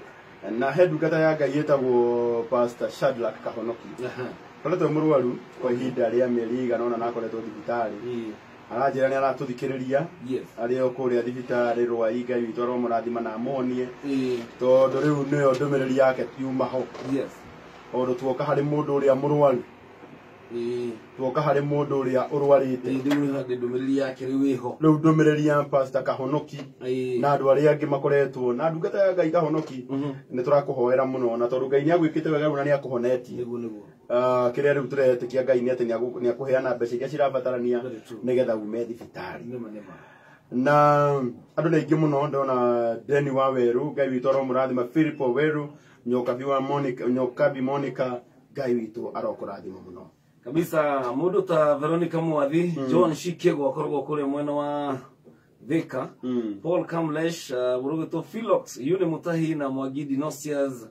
S2: Na he ndungata ya Ngai ĩtagwo Pastor Shadrack Kahonoki.
S1: Aha.
S2: Koretwo mũrwaru kwa ihinda rĩa mĩeri ĩigana ũna na akoretwo thibitarĩ.
S1: Ĩĩ.
S2: Aranjĩra nĩ aratũthikĩrĩria
S1: Yes.
S2: arĩ o kũrĩa thibitarĩ Rwai, Ngai witũ aromũrathima na amuonie,
S1: Ĩĩ.
S2: tondũ rĩu nĩyo ndũmĩrĩri yake yuma ho.
S1: Yes.
S2: Tondũ tuoka harĩ mũndũ ũrĩa mũrwaru,
S1: Ĩĩ.
S2: tuoka harĩ mũndũ ũrĩa ũrwarĩte.
S1: Ĩĩ, rĩu nĩ handĩ ndũmĩrĩri yake rĩu ĩho.
S2: Rĩu ndũmĩrĩri ya Pastor Kahonoki
S1: Ĩĩ.
S2: na andũ arĩa angĩ makoretwo na ndungata ya Ngai Kahonoki, nĩ tũrakũhoera mũno, na tondũ Ngai nĩ agwĩkĩte wega rĩu na nĩ akũhonetie.
S1: Nĩguo nĩguo.
S2: Kĩrĩa rĩu tũretĩkia Ngai nĩ atĩ nĩ akũheana mbeca iria cirabatarania
S1: Very true.
S2: nĩgetha ume thibitarĩ.
S1: Nĩma nĩma.
S2: Na andũ nĩ aingĩ mũno, ndona Deni wa Weru, Ngai witũ aromũrathima, Philip Weru, Nyokabi wa Monica, Nyokabi Monica, Ngai witũ arokũrathima mũno.
S1: Kabisa, mũndũ ta Veronica Mwathi, John Shikego akoragwo kũrĩa mwena wa Thika, Paul Kamlesh, mũndũ ũgwĩtwo Philox, Yune Mutahi na Mwangi Dinosias,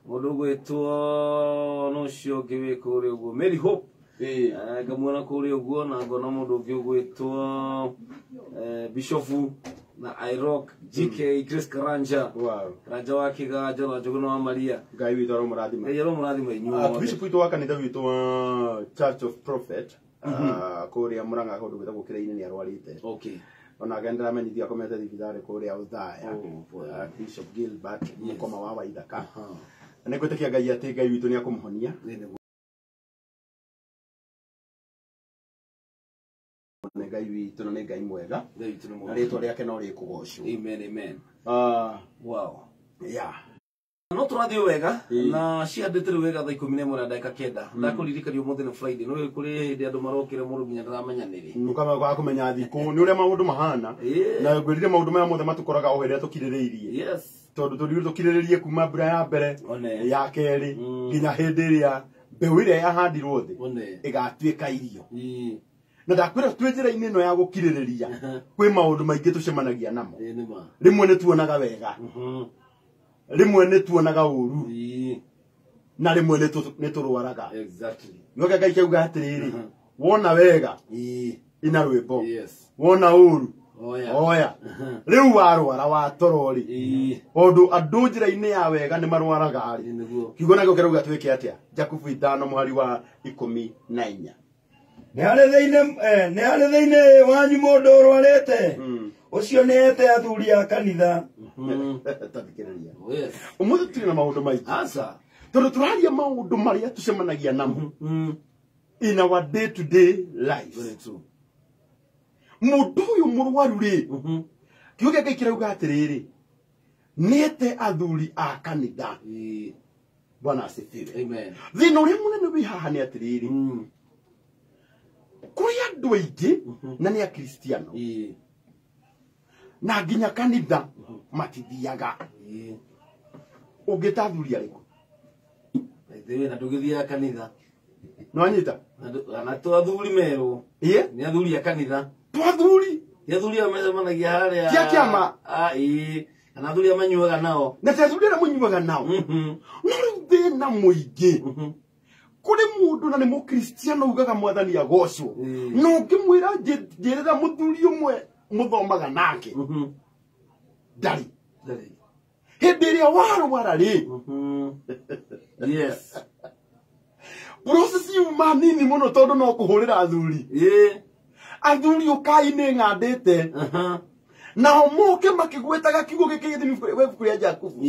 S1: mũndũ ũgwĩtwo no ũcio ũngĩ wĩ kũrĩa ũguo, Mary Hope. Ngamuona kũrĩa ũguo, na ngona mũndũ ũngĩ ũgwĩtwo Bishofu na Irok GK Chris Karanja.
S2: Wow.
S1: Karanja wa Kĩganjo na Njũgũna wa Maria.
S2: Ngai witũ aromũrathima.
S1: Ngai aromũrathima inyuĩ othe.
S2: Bishop witũ wa kanitha witũ wa Church of Prophet kũrĩa Murang'a kũndũ gwĩtagwo Kĩrainĩ nĩ arwarĩte.
S1: Okay.
S2: Onake nĩndĩramenyithia akomete thibitarĩ kũrĩa Othaya.
S1: Oh, boy.
S2: Bishop Gilbert Mũkoma wa Waithaka.
S1: Aha.
S2: Na nĩngwĩtĩkia Ngai atĩ Ngai witũ nĩ akũmũhonia.
S1: Nĩ nĩguo.
S2: Nĩ Ngai witũ na nĩ Ngai mwega.
S1: Ngai witũ nĩ
S2: Na
S1: mwega.
S2: rĩtwa rĩake no rĩkũgocwo.
S1: Amen, amen. Wow.
S2: Yeah.
S1: No tũrathiĩ wega
S2: Ĩĩ.
S1: na cihandĩte rĩu wega thaa 11:09. Ndakũririkania ũmũthĩ nĩ Friday, nĩ kũrĩ hĩndĩ andũ marokĩra mũndũ nginya ndaramenya nĩ rĩ.
S2: Nukama kwa kũmenya thikũ nĩ ũrĩa maũndũ mahana.
S1: Ĩĩ.
S2: Na ngwĩrire maũndũ maya mothe matũkoraga o hĩrĩa tũkirĩrĩirie.
S1: Yes.
S2: Tondũ tũrĩ tũkirĩrĩrie kuma mbura ya mbere
S1: One.
S2: ya kerĩ nginya hĩndĩ ĩrĩa mbeũ ĩrĩa yahandirwo thĩ
S1: One.
S2: ĩgatuĩka irio.
S1: Ĩĩ.
S2: Na ndakwĩra twĩ njĩra-inĩ ĩno ya gũkirĩrĩria kwĩ maũndũ maingĩ tũcemanagia namo.
S1: Ĩĩ nĩ ma.
S2: Rĩmwe nĩ tuonaga wega, rĩmwe nĩ tuonaga ũru,
S1: Ĩĩ.
S2: na rĩmwe nĩ tũrwaraga.
S1: Exactly.
S2: Nĩoke Ngai kiauga atĩrĩrĩ, wona wega
S1: Ĩĩ.
S2: ina rwĩmbo,
S1: Yes.
S2: wona ũru
S1: Oya.
S2: oya. Rĩu warwara watoro rĩ,
S1: Ĩĩ.
S2: tondũ andũ njĩra-inĩ ya wega nĩ marwaraga rĩ,
S1: Ĩĩ nĩguo.
S2: kiugo nakĩo kĩrauga twĩke atĩa? Jakubu 5 mũhari wa 14.
S4: Nĩ harĩ thĩinĩ wanyu mũndũ ũrwarĩte ũcio nĩ ete athuri a kanitha.
S2: Tathikĩrĩria.
S1: Yes.
S2: Ũmũthĩ tũrĩ na maũndũ maingĩ.
S1: Aca.
S2: Tondũ tũraria maũndũ marĩa tũcemanagia namo in our day to day life.
S1: Very true.
S2: Mũndũ ũyũ mũrwaru rĩ, kiugo kĩa Ngai kĩrauga atĩrĩrĩ, nĩete athuri a kanitha. Bwana asifiwe.
S1: Amen.
S2: Thĩna ũrĩa mũnene wĩ haha nĩ atĩrĩrĩ, kũrĩ andũ aingĩ na nĩ akristiano na nginya kanitha matithiaga. Ũngĩta athuri arĩkũ?
S1: Ithuĩ na ndũgĩthiaga kanitha.
S2: Nĩwanyita?
S1: Na to athuri merwo.
S2: Ĩĩ?
S1: Nĩ athuri a kanitha.
S2: To athuri.
S1: Ti athuri arĩa macemanagia harĩa.
S2: Ti a kĩama.
S1: Ĩĩ. Kana athuri arĩa manyuaga nao.
S2: Na ti athuri arĩa mũnyuaga nao. No rĩu thĩna mũingĩ, kũrĩ mũndũ na nĩ mũkristiano ugaga mwathani agocwo, no ũngĩmwĩra njĩrĩra mũthuri ũmwe mũthomaga nake, ndarĩ. Hĩndĩ ĩrĩa warwara rĩ,
S1: Yes.
S2: process yuma nini mũno tondũ no kũhũrĩra athuri. Athuri ũkai nĩ ng'andĩte. Nao moke makĩgwetaga kiugo gĩkĩ gĩthimi ibuku rĩa Jakubu.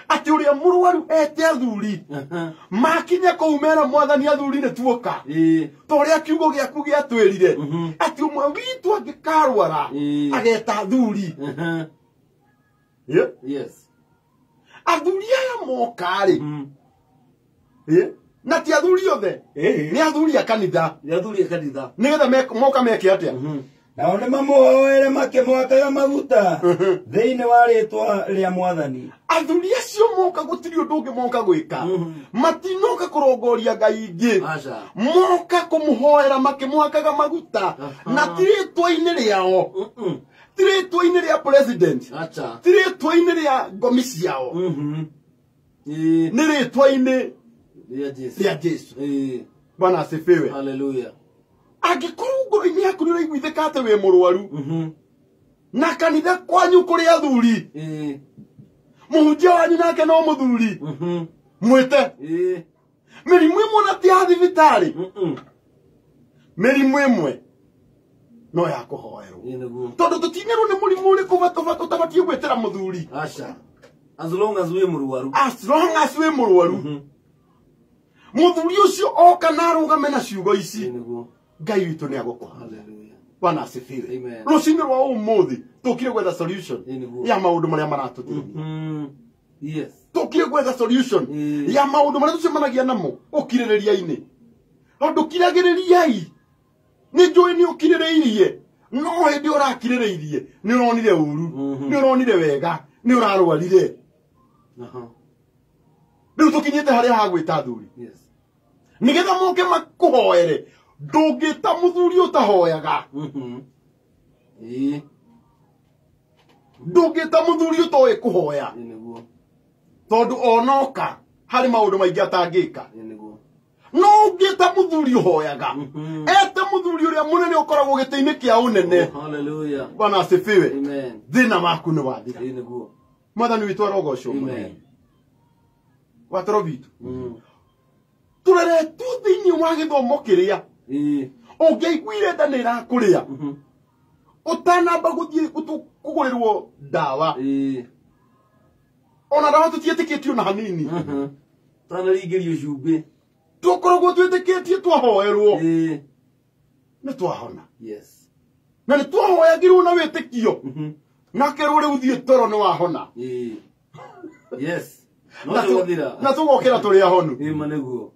S2: Atĩ ũrĩa mũrwaru ete athuri. Makinya kũu mera mwathani athuri nĩ tuoka. Ta ũrĩa kiugo gĩaku gĩatwĩrire. Atĩ ũmwe witũ angĩkarwara, ageta athuri.
S1: Yes.
S2: Athuri aya moka rĩ. Na ti athuri othe. Nĩ athuri a kanitha.
S1: Nĩ athuri a kanitha.
S2: Nĩgetha moka meke atĩa?
S4: Nao nĩ mamũhoere makĩmwakaga maguta thĩinĩ wa rĩĩtwa rĩa mwathani.
S2: Athuri acio moka gũtirĩ ũndũ ũngĩ moka gwĩka. Matinoka kũrongoria Ngai ingĩ. Moka kũmũhoera makĩmwakaga maguta. Na ti rĩĩtwa-inĩ rĩao. Ti rĩĩtwa-inĩ rĩa president. Ti rĩĩtwa-inĩ rĩa ngomi ciao. Nĩ rĩĩtwa-inĩ rĩa Jesu. Bwana asifiwe.
S1: Hallelujah.
S2: Angĩkorwo ngoro-inĩ yaku nĩ ũraiguithĩka atĩ wĩ mũrwaru, na kanitha kwanyu kũrĩ athuri, mũhunjia wanyu nake no mũthuri, mwĩte. Mĩrimũ ĩmwe na ti ya thibitarĩ, mĩrimũ ĩmwe no ya kũhoerwo. Tondũ tũtinerwo nĩ mũrimũ ũrĩkũ ũtabatiĩ gwĩtĩra mũthuri.
S1: Aca. As long as wĩ mũrwaru.
S2: As long as wĩ mũrwaru. Mũthuri ũcio oka na arũgame na ciugo ici, Ngai witũ nĩ agũkũhonia.
S1: Hallelujah.
S2: Bwana asifiwe.
S1: Amen.
S2: Rũcinĩ rwa ũmũthĩ tũkire gwetha solution ya maũndũ marĩa maratũthĩnia.
S1: Yes.
S2: Tũkire gwetha solution ya maũndũ marĩa tũcemanagia namo ũkirĩrĩria-inĩ. Tondũ kiragĩrĩriai, nĩ njũĩ nĩ ũkirĩrĩirie, no hĩndĩ ũrakirĩrĩirie nĩ ũronire ũru, nĩ ũronire wega, nĩ ũrarwarire. Rĩu tũkinyĩte harĩa ha gwĩta athuri. Nĩgetha moke makũhoere. Ndũngĩta mũthuri ũtahoyaga. Ndũngĩta mũthuri ũtoĩ kũhoya. Tondũ onoka harĩ maũndũ maingĩ atangĩka. No ũngĩta mũthuri ũhoyaga, ete mũthuri ũrĩa mũnene ũkoragwo gĩtĩ-inĩ kĩa ũnene.
S1: Hallelujah.
S2: Bwana asifiwe.
S1: Amen.
S2: Thĩna waku nĩ wathira. Mwathani witũ arogocwo mũno. Watoro witũ. Tũreretwo thĩinĩ wa gĩthomo kĩrĩa ũngĩaiguire nda nĩ ĩrakũrĩa, ũtanamba gũthiĩ kũgũrĩrwo ndawa, ona ndawa tũtiĩtĩkĩtio na hanini,
S1: Tanaringĩrio cumbĩ,
S2: tũkoragwo twĩtĩkĩtie twahoerwo nĩ twahona.
S1: Yes.
S2: Na nĩ twahoyagĩrwo na wĩtĩkio, na kerwo rĩu thiĩ toro nĩ wahona.
S1: Yes.
S2: Na tũgokĩra tũrĩ ahonu.
S1: Ĩma nĩguo.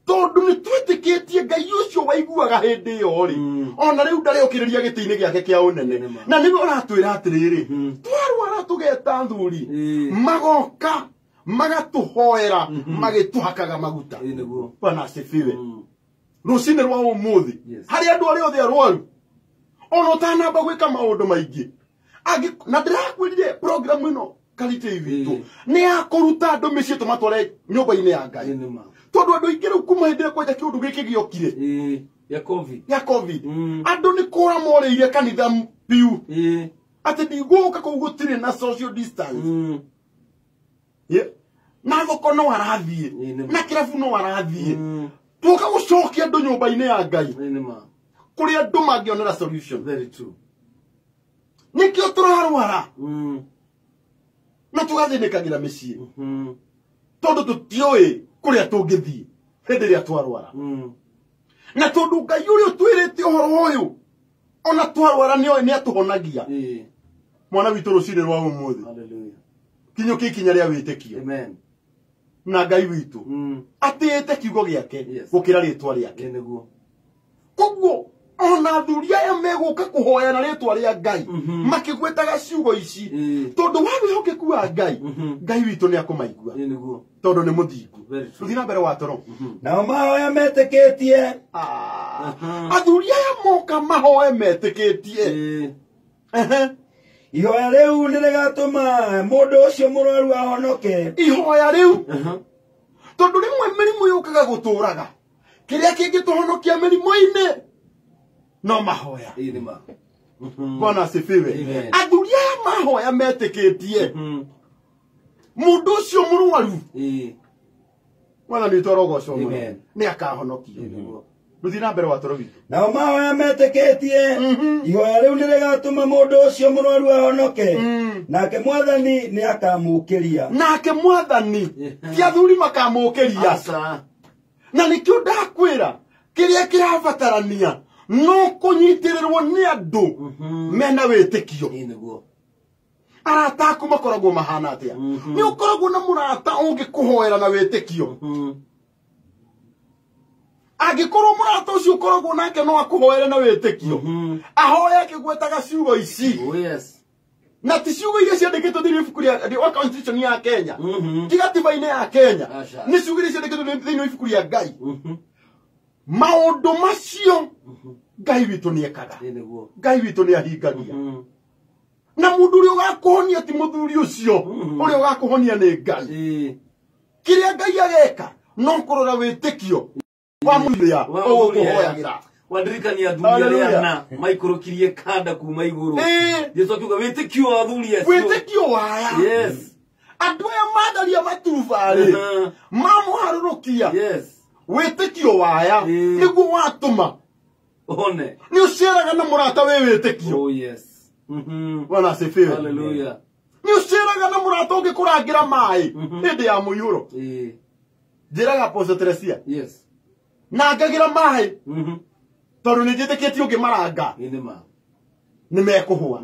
S2: Tondũ nĩ twĩtĩkĩtie Ngai ũcio waiguaga hĩndĩ ĩyo rĩ, ona rĩu ndarĩũkĩrĩria gĩtĩ-inĩ gĩake kĩa ũnene. Na nĩwe ũratwĩra atĩrĩrĩ, twarwara tũgeta athuri, magoka magatũhoera, magĩtũhakaga maguta. Bwana asifiwe. Rũcinĩ rwa ũmũthĩ, harĩ andũ arĩa othe arwaru, ona ũtanamba gwĩka maũndũ maingĩ, na ndĩrakwĩrire program ĩno Karite witũ nĩ ya kũruta andũ mĩciĩ tũmatware nyũmba-inĩ ya Ngai. Tondũ andũ aingĩ rĩu kuma hĩndĩ ĩrĩa kwanja kĩũndũ gĩkĩ gĩokire
S1: ya COVID,
S2: ya COVID, andũ nĩ kũra morĩire kanitha piu, atĩ ndigũka kũu gũtirĩ na social distance. Na thoko no arathiĩ, na kĩrabu no arathiĩ, Tuoka gũcokia andũ nyũmba-inĩ ya Ngai
S1: Ĩĩ nĩ ma.
S2: kũrĩa andũ mangĩonera solution.
S1: Very true.
S2: Nĩkĩo tũrarwara na tũgathĩnĩkagĩra mĩciĩ tondũ tũtiũĩ kũrĩa tũngĩthiĩ hĩndĩ ĩrĩa twarwara. Na tondũ Ngai ũrĩa ũtwĩrĩte ũhoro ũyũ ona twarwara nĩoĩ nĩatũhonagia.
S1: Ĩĩ.
S2: Mwana witũ rũcinĩ rwa ũmũthĩ
S1: Hallelujah.
S2: kinyũkia ikinya rĩa wĩtĩkio
S1: Amen.
S2: na Ngai witũ atĩĩte kiugo gĩake
S1: Yes.
S2: gũkĩra rĩtwa rĩake.
S1: Ĩĩ nĩguo.
S2: Koguo ona athuri aya megũka kũhoya na rĩtwa rĩa Ngai makĩgwetaga ciugo ici tondũ wa wĩhokeku wa Ngai, Ngai witũ nĩ akũmaigua
S1: Ĩĩ nĩguo.
S2: tondũ nĩ mũthingu.
S1: Very true.
S2: Tũthiĩ na mbere wa toro.
S4: Nao mahoya metĩkĩtie.
S2: Athuri aya moka mahoe metĩkĩtie.
S1: Ĩĩ.
S2: Ehe.
S4: Ihoya rĩu nĩ rĩgatũma mũndũ ũcio mũrwaru ahonoke.
S2: Ihoya rĩu tondũ rĩmwe mĩrimũ yũkaga gũtũraga kĩrĩa kĩngĩtũhonokia mĩrimũ-inĩ no mahoya.
S1: Ĩĩ nĩ ma.
S2: Bwana asifiwe.
S1: Amen.
S2: Athuri aya mahoya metĩkĩtie mũndũ ũcio mũrwaru
S1: Ĩĩ.
S2: Mwathani witũ arogocwo mũno
S1: Amen.
S2: nĩ akahonokio.
S1: Ĩĩ nĩguo.
S2: Rũthiĩ na mbere wa toro witũ.
S4: Nao mahoya metĩkĩtie. Ihoya rĩu nĩ rĩgatũma mũndũ ũcio mũrwaru ahonoke. Nake Mwathani nĩ akamũũkĩria.
S2: Nake Mwathani ti athuri makamũũkĩria.
S1: Aca.
S2: Na nĩkĩo ndakwĩra kĩrĩa kĩrabatarania no kũnyitĩrĩrwo nĩ andũ mena wĩtĩkio.
S1: Ĩĩ nĩguo.
S2: Arata aku makoragwo mahana atĩa? Nĩ ũkoragwo na mũrata ũngĩkũhoera na wĩtĩkio. Angĩkorwo mũrata ũcio ũkoragwo nake no akũhoere na wĩtĩkio, ahoe akĩgwetaga ciugo ici.
S1: Oh yes.
S2: Na ti ciugo iria ciandĩkĩtwo thĩinĩ wa ibuku rĩa wa constitution ya Kenya, ti gatiba-inĩ ya Kenya,
S1: Aca.
S2: nĩ ciugo iria ciandĩkĩtwo thĩinĩ wa ibuku rĩa Ngai. Maũndũ macio Ngai witũ nĩekaga.
S1: Ĩĩ nĩguo.
S2: Ngai witũ nĩ ahingagia. Na mũndũ ũrĩa ũgakũhonia ti mũthuri ũcio, ũrĩa ũgakũhonia nĩ Ngai.
S1: Ĩĩ.
S2: Kĩrĩa Ngai ageka no kũrora wĩtĩkio wa mũthia ũgũkũhoyagĩra.
S1: Wandirikania athuri arĩa
S2: Hallelujah.
S1: ana maikũrũkirie kanda kuma igũrũ.
S2: Ĩĩ.
S1: Jesu akiuga wĩtĩkio wa athuri acio.
S2: Wĩtĩkio waya.
S1: Yes.
S2: Andũ aya mandaria maturubarĩ mamũharũrũkia.
S1: Yes.
S2: Wĩtĩkio waya
S1: Ĩĩ.
S2: nĩguo watũma
S1: One.
S2: nĩ ũceraga na mũrata wĩ wĩtĩkio.
S1: Oh yes.
S2: Bwana asifiwe.
S1: Hallelujah.
S2: Nĩ ũceraga na mũrata ũngĩkũrangĩra maĩ hĩndĩ ya mũiyũro.
S1: Ĩĩ.
S2: Njĩraga Apostle Teresia
S1: Yes.
S2: nangagĩra maĩ tondũ nĩ njĩtĩkĩtie ũngĩmaranga
S1: Ĩĩ nĩ ma.
S2: nĩ mekũhũa.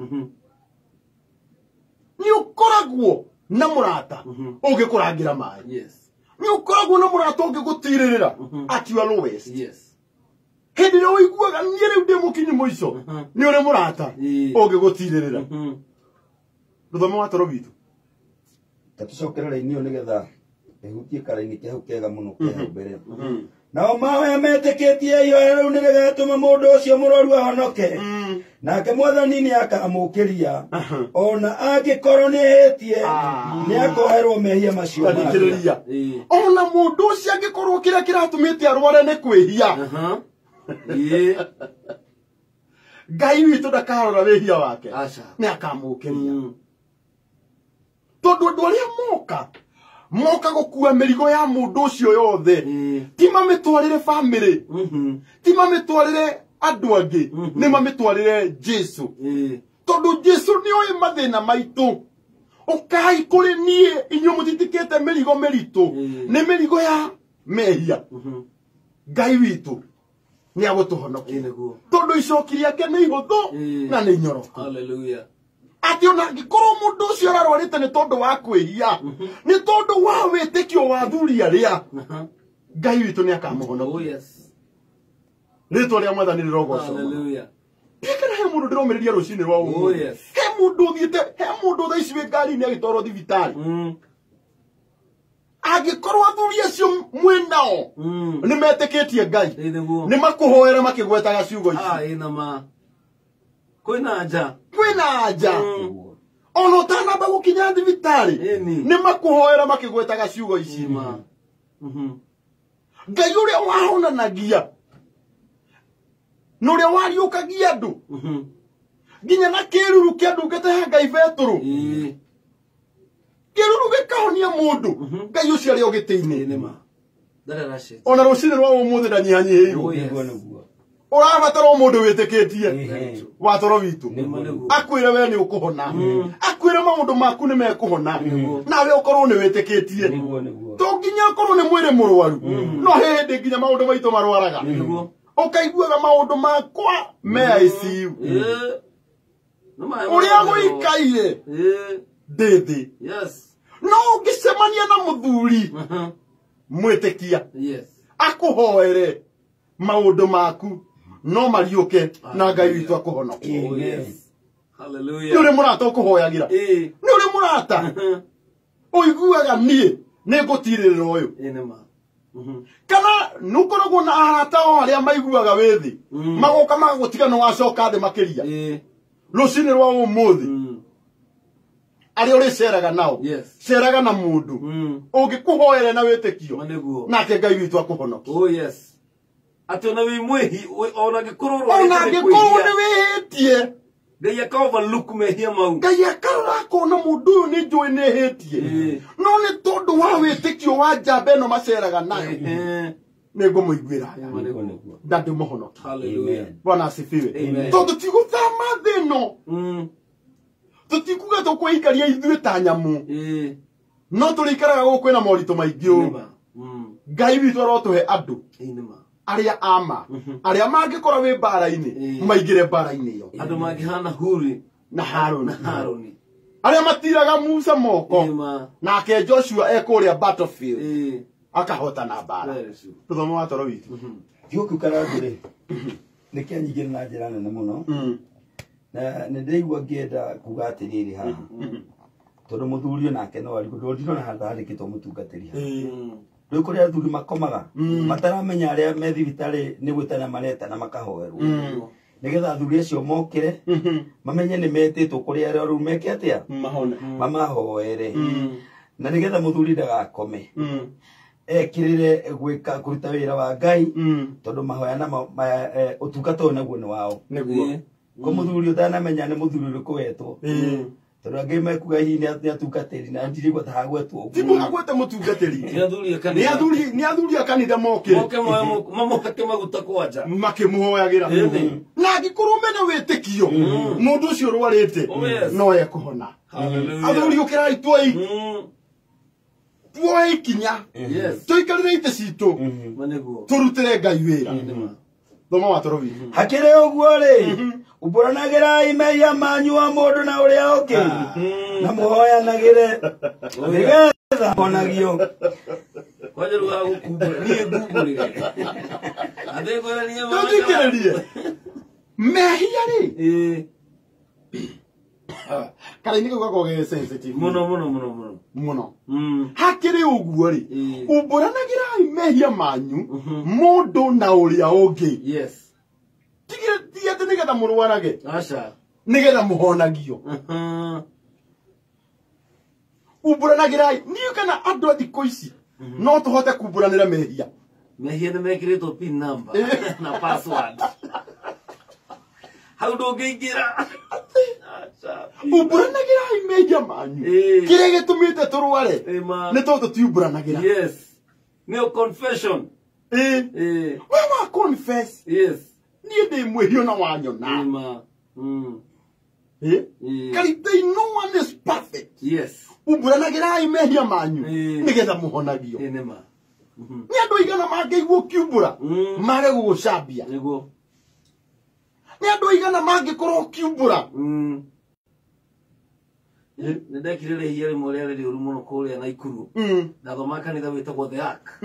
S2: Nĩ ũkoragwo na mũrata ũngĩkũrangĩra maĩ.
S1: Yes.
S2: Nĩ ũkoragwo na mũrata ũngĩgũtirĩrĩra at your lowest.
S1: Yes.
S2: Hĩndĩ ĩrĩa ũiguaga niĩ rĩu ndĩ mũkinyu mũico, nĩ ũrĩ mũrata
S1: Ĩĩ.
S2: ũngĩgũtirĩrĩra. Rũthome wa toro witũ.
S4: Ta tũcokere raini ĩyo nĩgetha ĩhutie karaini ke hau kega mũno ke hau mbere. Nao mahoya metĩkĩtie ihoya rĩu nĩ rĩgatũma mũndũ ũcio mũrwaru ahonoke. Nake Mwathani nĩ akamũũkĩria. Ona angĩkorwo nĩ ehĩtie, nĩ akoherwo mehia macio make.
S2: Thikĩrĩria.
S1: Ĩĩ.
S2: Ona mũndũ ũcio angĩkorwo kĩrĩa kĩratũmĩte arware nĩ kwĩhia,
S1: Ĩĩ.
S2: Ngai witũ ndakarora wĩhia wake.
S1: Aca.
S2: Nĩ akamũũkĩria. Tondũ andũ arĩa moka moka gũkua mĩrigo ya mũndũ ũcio yothe,
S1: Ĩĩ.
S2: ti mamĩtwarĩre bamĩrĩ, ti mamĩtwarĩre andũ angĩ, nĩ mamĩtwarĩre Jesu.
S1: Ĩĩ.
S2: Tondũ Jesu nĩoĩ mathĩna maitũ. Ũkai kũrĩ niĩ inyuĩ mũtitikĩte mĩrigo mĩritũ, nĩ mĩrigo ya mehia. Ngai witũ nĩ agũtũhonokia
S1: Ĩĩ nĩguo.
S2: tondũ icoki rĩake nĩ ihũthũ
S1: Ĩĩ.
S2: na nĩ inyoroku.
S1: Hallelujah.
S2: Atĩ ona angĩkorwo mũndũ ũcio ararwarĩte nĩ tondũ wa kwĩhia, nĩ tondũ wa wĩtĩkio wa athuri arĩa, Ngai witũ nĩ akamũhonokia.
S1: Oh yes.
S2: Rĩtwa rĩa Mwathani rĩrogocwo.
S1: Hallelujah.
S2: Kana he mũndũ ndĩromĩrĩria rũcinĩ rwa
S1: Oh
S2: ũmũthĩ.
S1: yes.
S2: He mũndũ ũthiĩte, he mũndũ thaa ici wĩ ngari-inĩ agĩtwarwo thibitarĩ. Angĩkorwo athuri acio mwĩ nao nĩ metĩkĩtie Ngai,
S1: Ĩĩ nĩguo.
S2: nĩ makũhoera makĩgwetaga ciugo ici.
S1: Ah, ĩĩ na ma. Kwĩna nja.
S2: Kwĩna anja. Ona ũtanamba gũkinya thibitarĩ
S1: Ĩni.
S2: nĩ makũhoera makĩgwetaga ciugo ici.
S1: Ĩĩ ma.
S2: Ngai ũrĩa wahonanagia na ũrĩa wariũkagia andũ nginya na kĩruru kĩa ndungata ya Ngai Betũrũ,
S1: Ĩĩ.
S2: kĩruru gĩkahonia mũndũ, Ngai ũcio arĩ o
S1: Ĩĩ
S2: gĩtĩ-inĩ.
S1: nĩ ma. Ndarĩ aracenjia.
S2: Ona rũcinĩ rwa ũmũthĩ ndanyihanyihĩirwo.
S1: Oh, yes.
S4: Nĩguo nĩguo.
S2: Ũrabatara o mũndũ wĩtĩkĩtie
S4: Ehe.
S2: wa toro witũ.
S1: Nĩguo nĩguo.
S2: Akwĩre we nĩ ũkũhona, akwĩre maũndũ maku nĩ mekũhona, nawe ũkorwo nĩ wĩtĩkĩtie.
S4: Nĩguo nĩguo.
S2: To nginya ũkorwo nĩ mwĩrĩ mũrwaru, no he hĩndĩ nginya maũndũ maitũ marwaraga.
S1: Nĩguo.
S2: Ũkaiguaga maũndũ makwa me ICU.
S1: Eh. Nĩ maĩ
S2: Ũrĩa
S1: mararorwo.
S2: gũikaire
S1: Eh.
S2: ndĩ thĩ.
S1: Yes.
S2: No ũngĩcemania na mũthuri
S1: Mhm.
S2: mwĩtĩkia,
S1: Yes.
S2: akũhoere maũndũ maku no mariũke na Ngai witũ akũhonokie.
S1: Oh, yes.
S2: Nĩ
S1: Hallelujah.
S2: ũrĩ mũrata ũkũhoyagĩra,
S1: Eh.
S2: nĩ ũrĩ mũrata ũiguaga niĩ nĩ ngũtirĩrĩra ũyũ.
S1: Eh, nĩ ma. Mhm.
S2: Kana nĩ ũkoragwo na arata o arĩa maiguaga wĩ thĩ, magoka magagũtiga nĩ wacoka thĩ makĩria.
S1: Eh.
S2: Rũcinĩ rwa ũmũthĩ, arĩa ũrĩceraga nao,
S1: Yes.
S2: ceraga na mũndũ ũngĩkũhoere na wĩtĩkio,
S1: Ma nĩguo.
S2: nake Ngai witũ akũhonokie.
S1: Oh, yes. Atĩ ona wĩ mwĩhi, ona angĩkorwo
S2: Ona
S1: ũrwarĩte nĩ
S2: angĩkorwo
S1: kwĩhia,
S2: nĩ wĩhĩtie,
S1: Ngai aka overlook mehia mau.
S2: Ngai akarora akona mũndũ ũyũ nĩ njũĩ nĩ ehĩtie, no nĩ tondũ wa wĩtĩkio wa njamba ĩno maceraga nayo,
S1: Eh.
S2: nĩ ngũmũiguĩra tha
S1: Ma
S4: Nĩguo
S1: nĩguo.
S4: nĩguo.
S2: na ndĩmũhonokie.
S1: Hallelujah.
S2: Bwana asifiwe.
S1: Amen.
S2: Tondũ tigũthama thĩ ĩno, tũtikuga tũkwĩikaria ithuĩ ta nyamũ,
S1: Eh.
S2: no tũrĩikaraga gũkũ kwĩna moritũ maingĩ
S1: Nĩ
S2: ũũ.
S1: ma.
S2: Ngai witũ arotũhe andũ
S1: Eh, nĩ ma.
S2: arĩa ama, arĩa mangĩkora wĩ mbara-inĩ, maingĩre mbara-inĩ ĩyo.
S1: Andũ mangĩhana Huri
S2: na Harũni,
S1: na Harũni.
S2: arĩa matiraga Musa moko,
S1: Nĩ ma.
S2: nake Joshua ekũrĩa battlefield
S1: Eh.
S2: akahotana mbara.
S1: Very true.
S2: Tũthome wa toro witũ.
S4: Kiugo kĩu karangũ rĩ, nĩ kĩanyingĩra na njĩra nene mũno, na nĩ ndĩraigua ngĩenda kuga atĩrĩrĩ haha, tondũ mũthuri onake no arigwo, ndũ ndirona handũ handĩkĩtwo mũtungatĩri haha. Rĩu kũrĩ athuri makomaga mataramenya arĩa me thibitarĩ nĩ gwĩtana maretana makahoerwo, nĩgetha athuri acio mokĩre mamenye nĩ metĩtwo kũrĩ arĩa rĩu meke atĩa,
S2: mahone,
S4: mamahoere, na nĩgetha mũthuri ndagakome, ekĩrĩre gwĩka kũruta wĩra wa Ngai, tondũ mahoya namo ũtungata ũyũ naguo nĩ wao.
S2: Nĩguo.
S4: Ko mũthuri ũtanamenya nĩ mũthuri ũrĩkũ wetwo, tondũ angĩ mekuga hihi nĩ atungatĩri, na ndirigua ta hagwetwo
S2: Ti
S4: ũguo.
S2: mũhagwete mũtungatĩri.
S1: Ti athuri a
S2: Nĩ
S1: kanitha.
S2: athuri, nĩ athuri a kanitha mokĩre
S1: Moke mamũhake maguta kwanja.
S2: Makĩmũhoyagĩra,
S1: Ĩĩ.
S2: na angĩkorwo mena wĩtĩkio, mũndũ ũcio ũrwarĩte
S1: Oh, yes.
S2: no ekũhona.
S1: Hallelujah.
S2: Athuri, ũkĩrai tuoe ikinya,
S1: Yes.
S2: tũikarĩre itĩ citũ,
S1: Ma nĩguo.
S2: tũrutĩre Ngai wĩra.
S1: Nĩ ma.
S2: Thoma wa toro witũ.
S4: Hakĩrĩ ũguo rĩ, umbũranagĩrai mehia manyu o mũndũ na ũrĩa ũngĩ, na mũhoyanagĩre nĩgetha honagio.
S1: Kwanja rĩu agũkumbũra. Niĩ ngumbũrĩre. Atĩ ngwĩra niĩ ma-
S2: Tũthikĩrĩrie mehia rĩ,
S1: Eh.
S2: karaini kau gakoragwo ge sensitive
S1: Mũno mũno mũno mũno.
S2: Mũno. Hakĩrĩ ũguo rĩ,
S1: Ĩĩ.
S2: umbũranagĩrai mehia manyu mũndũ na ũrĩa ũngĩ.
S1: Yes.
S2: Ti atĩ nĩgetha mũrwarage,
S1: Aca.
S2: nĩgetha mũhonagio. Umbũranagĩrai. Niĩ kana andũ a thikũ ici no tũhote kumbũranĩra mehia?
S1: Mehia nĩ mekĩrĩtwo pin number na password. Hau ndũngĩingĩra. Aca.
S2: Umbũranagĩrai mehia manyu.
S1: Ĩĩ.
S2: Kĩrĩa gĩtũmĩte tũrware
S1: Ĩĩ ma.
S2: nĩ tondũ tũtiumbũranagĩra.
S1: Yes. Nĩyo confession.
S2: Ĩĩ.
S1: Eh.
S2: We wa confess,
S1: Yes.
S2: niĩ ndĩ mwĩhia na wanyona.
S1: Ĩĩ ma.
S2: Ĩĩ.
S1: Ĩĩ.
S2: Karitei, no one is perfect.
S1: Yes.
S2: Umbũranagĩrai mehia manyu
S1: Ĩĩ.
S2: nĩgetha mũhonagio.
S1: Ĩĩ nĩ ma.
S2: Nĩ andũ aigana mangĩigua ũkiumbũra mage gũgũcambia?
S1: Nĩguo.
S2: Nĩ andũ aigana mangĩkorwo ũkiumbũra?
S1: Nĩ ndekire rĩhia rĩmwe rĩarĩ rĩũru mũno kũrĩa Naikuru. Ndathoma kanitha wĩtagwo The Ark.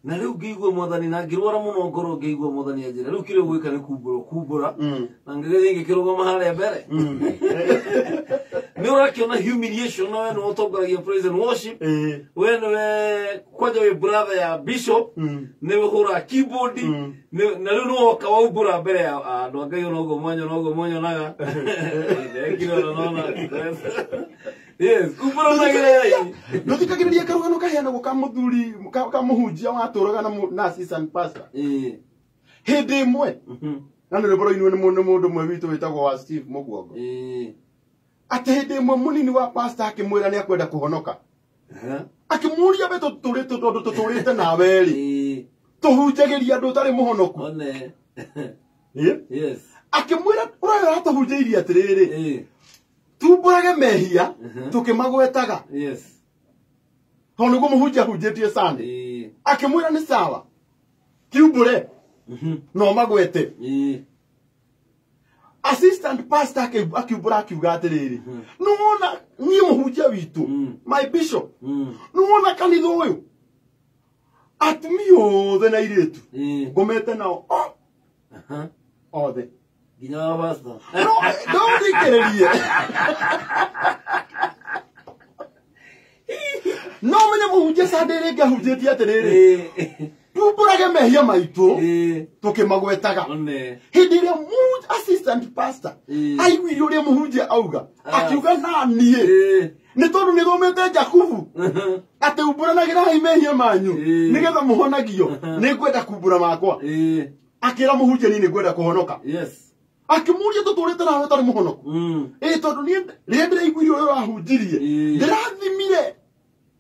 S1: Na rĩu ngĩigua mwathani na ngĩrwara mũno ngoro, ngĩigua mwathani anjĩra rĩu kĩrĩa ũgwĩka nĩ kumbũra kumbũra, na ngĩgĩthiĩ ngĩkĩrũgama harĩa mbere. Nĩ ũrakĩona humiliation, na we nĩwe ũtongoragia praise and worship, we nĩwe kwanja wĩ brother ya bishop, nĩwe ũhũraga keyboard, na rĩu nĩwoka waumbũra mbere ya andũ a Ngai, ona ũguo mwanya ona ũguo mwanyonaga. Ndekire ona nona. Yes, kumbũranagĩrai.
S2: Ndũthikagĩrĩria karũgano kaheanagwo ka mũthuri ka mũhunjia watũraga na assistant pastor hĩndĩ ĩmwe, na nĩ rwĩmbo rũinwo nĩ mũndũ ũmwe witũ wĩtagwo wa Steve Mũguongo, atĩ hĩndĩ ĩmwe mũnini wa pastor akĩmwĩra nĩ akwenda kũhonoka, akĩmũria we tũtũrĩte tondũ tũtũrĩte nawe rĩ, Tũhunjagĩria andũ ũtarĩ mũhonoku.
S1: One.
S2: Ĩ?
S1: Yes.
S2: Akĩmwĩra ũrĩa ũratũhunjĩirie atĩrĩrĩ,
S1: Eh.
S2: tumbũrage mehia
S1: Mhm.
S2: tũkĩmagwetaga.
S1: Yes.
S2: Tondũ nĩguo mũhunjia ahunjĩtie Sunday.
S1: Eh.
S2: Akĩmwĩra nĩ sawa, kiumbũre no magwete.
S1: Eh.
S2: Assistant pastor akiumbũra akiuga atĩrĩrĩ, nĩwona niĩ mũhunjia witũ, my bishop, nĩwona kanitha ũyũ atumia othe na airĩtu
S1: Eh.
S2: ngomete nao
S1: Aha.
S2: othe.
S1: Nginya wa pastor.
S2: No ndũthikĩrĩrie. No menye mũhunjia Sunday rĩngĩ ahunjĩtie atĩrĩrĩ,
S1: Eh.
S2: tumbũrage mehia maitũ
S1: Eh.
S2: tũkĩmagwetaga.
S1: One.
S2: Hĩndĩ ĩrĩa assistant pastor aiguire ũrĩa mũhunjia auga, akiuga na niĩ
S1: Eh.
S2: nĩ tondũ nĩ thomete Jakubu atĩ umbũranagĩrai mehia manyu
S1: Eh.
S2: nĩgetha mũhonagio, nĩ ngwenda kumbũra makwa.
S1: Eh.
S2: Akĩra mũhunjia niĩ nĩ ngwenda kũhonoka.
S1: Yes.
S2: Akĩmũria tũtũrĩte nawe ũtarĩ mũhonoku. Ĩ tondũ niĩ rĩrĩa ndĩraiguire ũrĩa ũrahunjirie,
S1: Eh.
S2: ndĩrathimire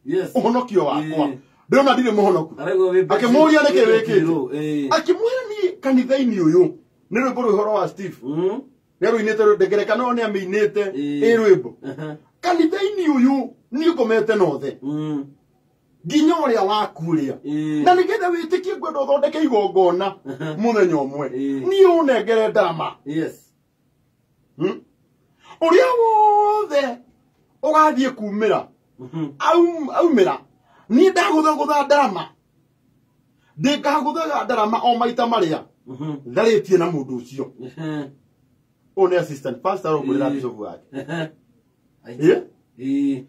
S1: Yes.
S2: ũhonokio wakwa,
S1: Eh.
S2: ndĩrona ndirĩ mũhonoku.
S1: Arauga wĩ
S2: Akĩmũria nĩkĩ wĩkĩte.
S1: Eh.
S2: Akĩmwĩra niĩ kanitha-inĩ ũyũ nĩ rwĩmbo rwĩ ũhoro wa Steve nĩ arũinĩte ngerekano nĩ amĩinĩte
S1: Eh.
S2: ĩ rwĩmbo.
S1: Aha.
S2: Kanitha-inĩ ũyũ niĩ ngomete nothe nginya ũrĩa waku ũrĩa,
S1: Eh.
S2: na nĩgetha wĩtĩkie ngwenda ũthondeke igongona mũthenya ũmwe,
S1: Eh.
S2: niĩ ũnengere ndarama.
S1: Yes.
S2: Ũrĩa wothe ũgathiĩ kumĩra aumĩra, niĩ ndagũthagũtha ndarama, ndĩngagũthaga ndarama o maita marĩa tharĩtie na mũndũ ũcio. Ũyũ nĩ assistant pastor ũngũrĩra
S1: Eh.
S2: bishop wake.
S1: Ai.
S2: Ĩ?
S1: Eh.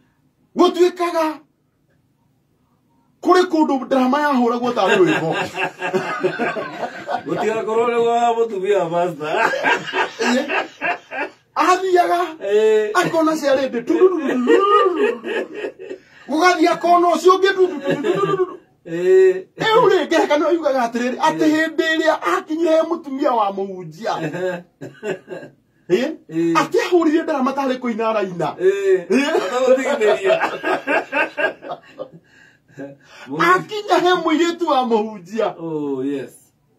S2: Gũtuĩkaga kũrĩ kũndũ ndarama yahũragwo tarĩ rwĩmbo.
S1: Gũtigakorwo nĩ gwa mũtumia wa pastor.
S2: Athiaga
S1: Eh.
S2: akona ciarĩndĩ gũgathiĩ akona ũcio ũngĩ.
S1: Eh.
S2: Rĩu rĩ ngerekano yugaga atĩrĩrĩ, atĩ hĩndĩ ĩrĩa akinyire he mũtumia wa mũhunjia, ĩ,
S1: Eh.
S2: atĩ ahũrire ndarama tarĩ kũina araina.
S1: Eh.
S2: Eh.
S1: Atagũtigithĩria.
S2: Akinya he mũirĩtu wa mũhunjia,
S1: Oh, yes.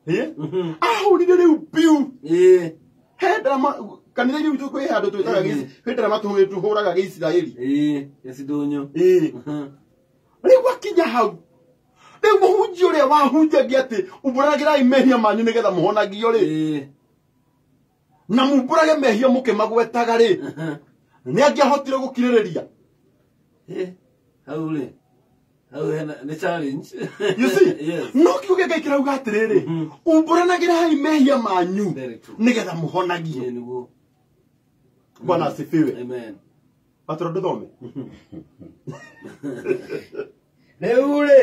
S2: ĩ, ahũrire rĩu piu.
S1: Eh.
S2: He ndarama kanitha-inĩ witũ kwĩ handũ twĩtaga kwĩ ndarama tũhũraga gĩisiraeli.
S1: Eh. Yes, ndũnyũ.
S2: Ĩ. Rĩu akinya hau, rĩu mũhunjia ũrĩa wahunjagia atĩ umbũragĩrai mehia manyu nĩgetha mũhonagio rĩ,
S1: Eh.
S2: na mumbũrage mehia mũkĩmagwetaga rĩ, nĩ angĩahotire gũkirĩrĩria?
S1: Eh. Hau rĩ. Hau hena nĩ challenge.
S2: You see?
S1: Yes.
S2: No kiugo kĩa Ngai kĩrauga atĩrĩrĩ, umbũranagĩrai mehia manyu
S1: Very true.
S2: nĩgetha mũhonagio.
S1: Eh, nĩguo.
S2: Bwana asifiwe.
S1: Amen.
S2: Patro ndũthome.
S4: Rĩu rĩ,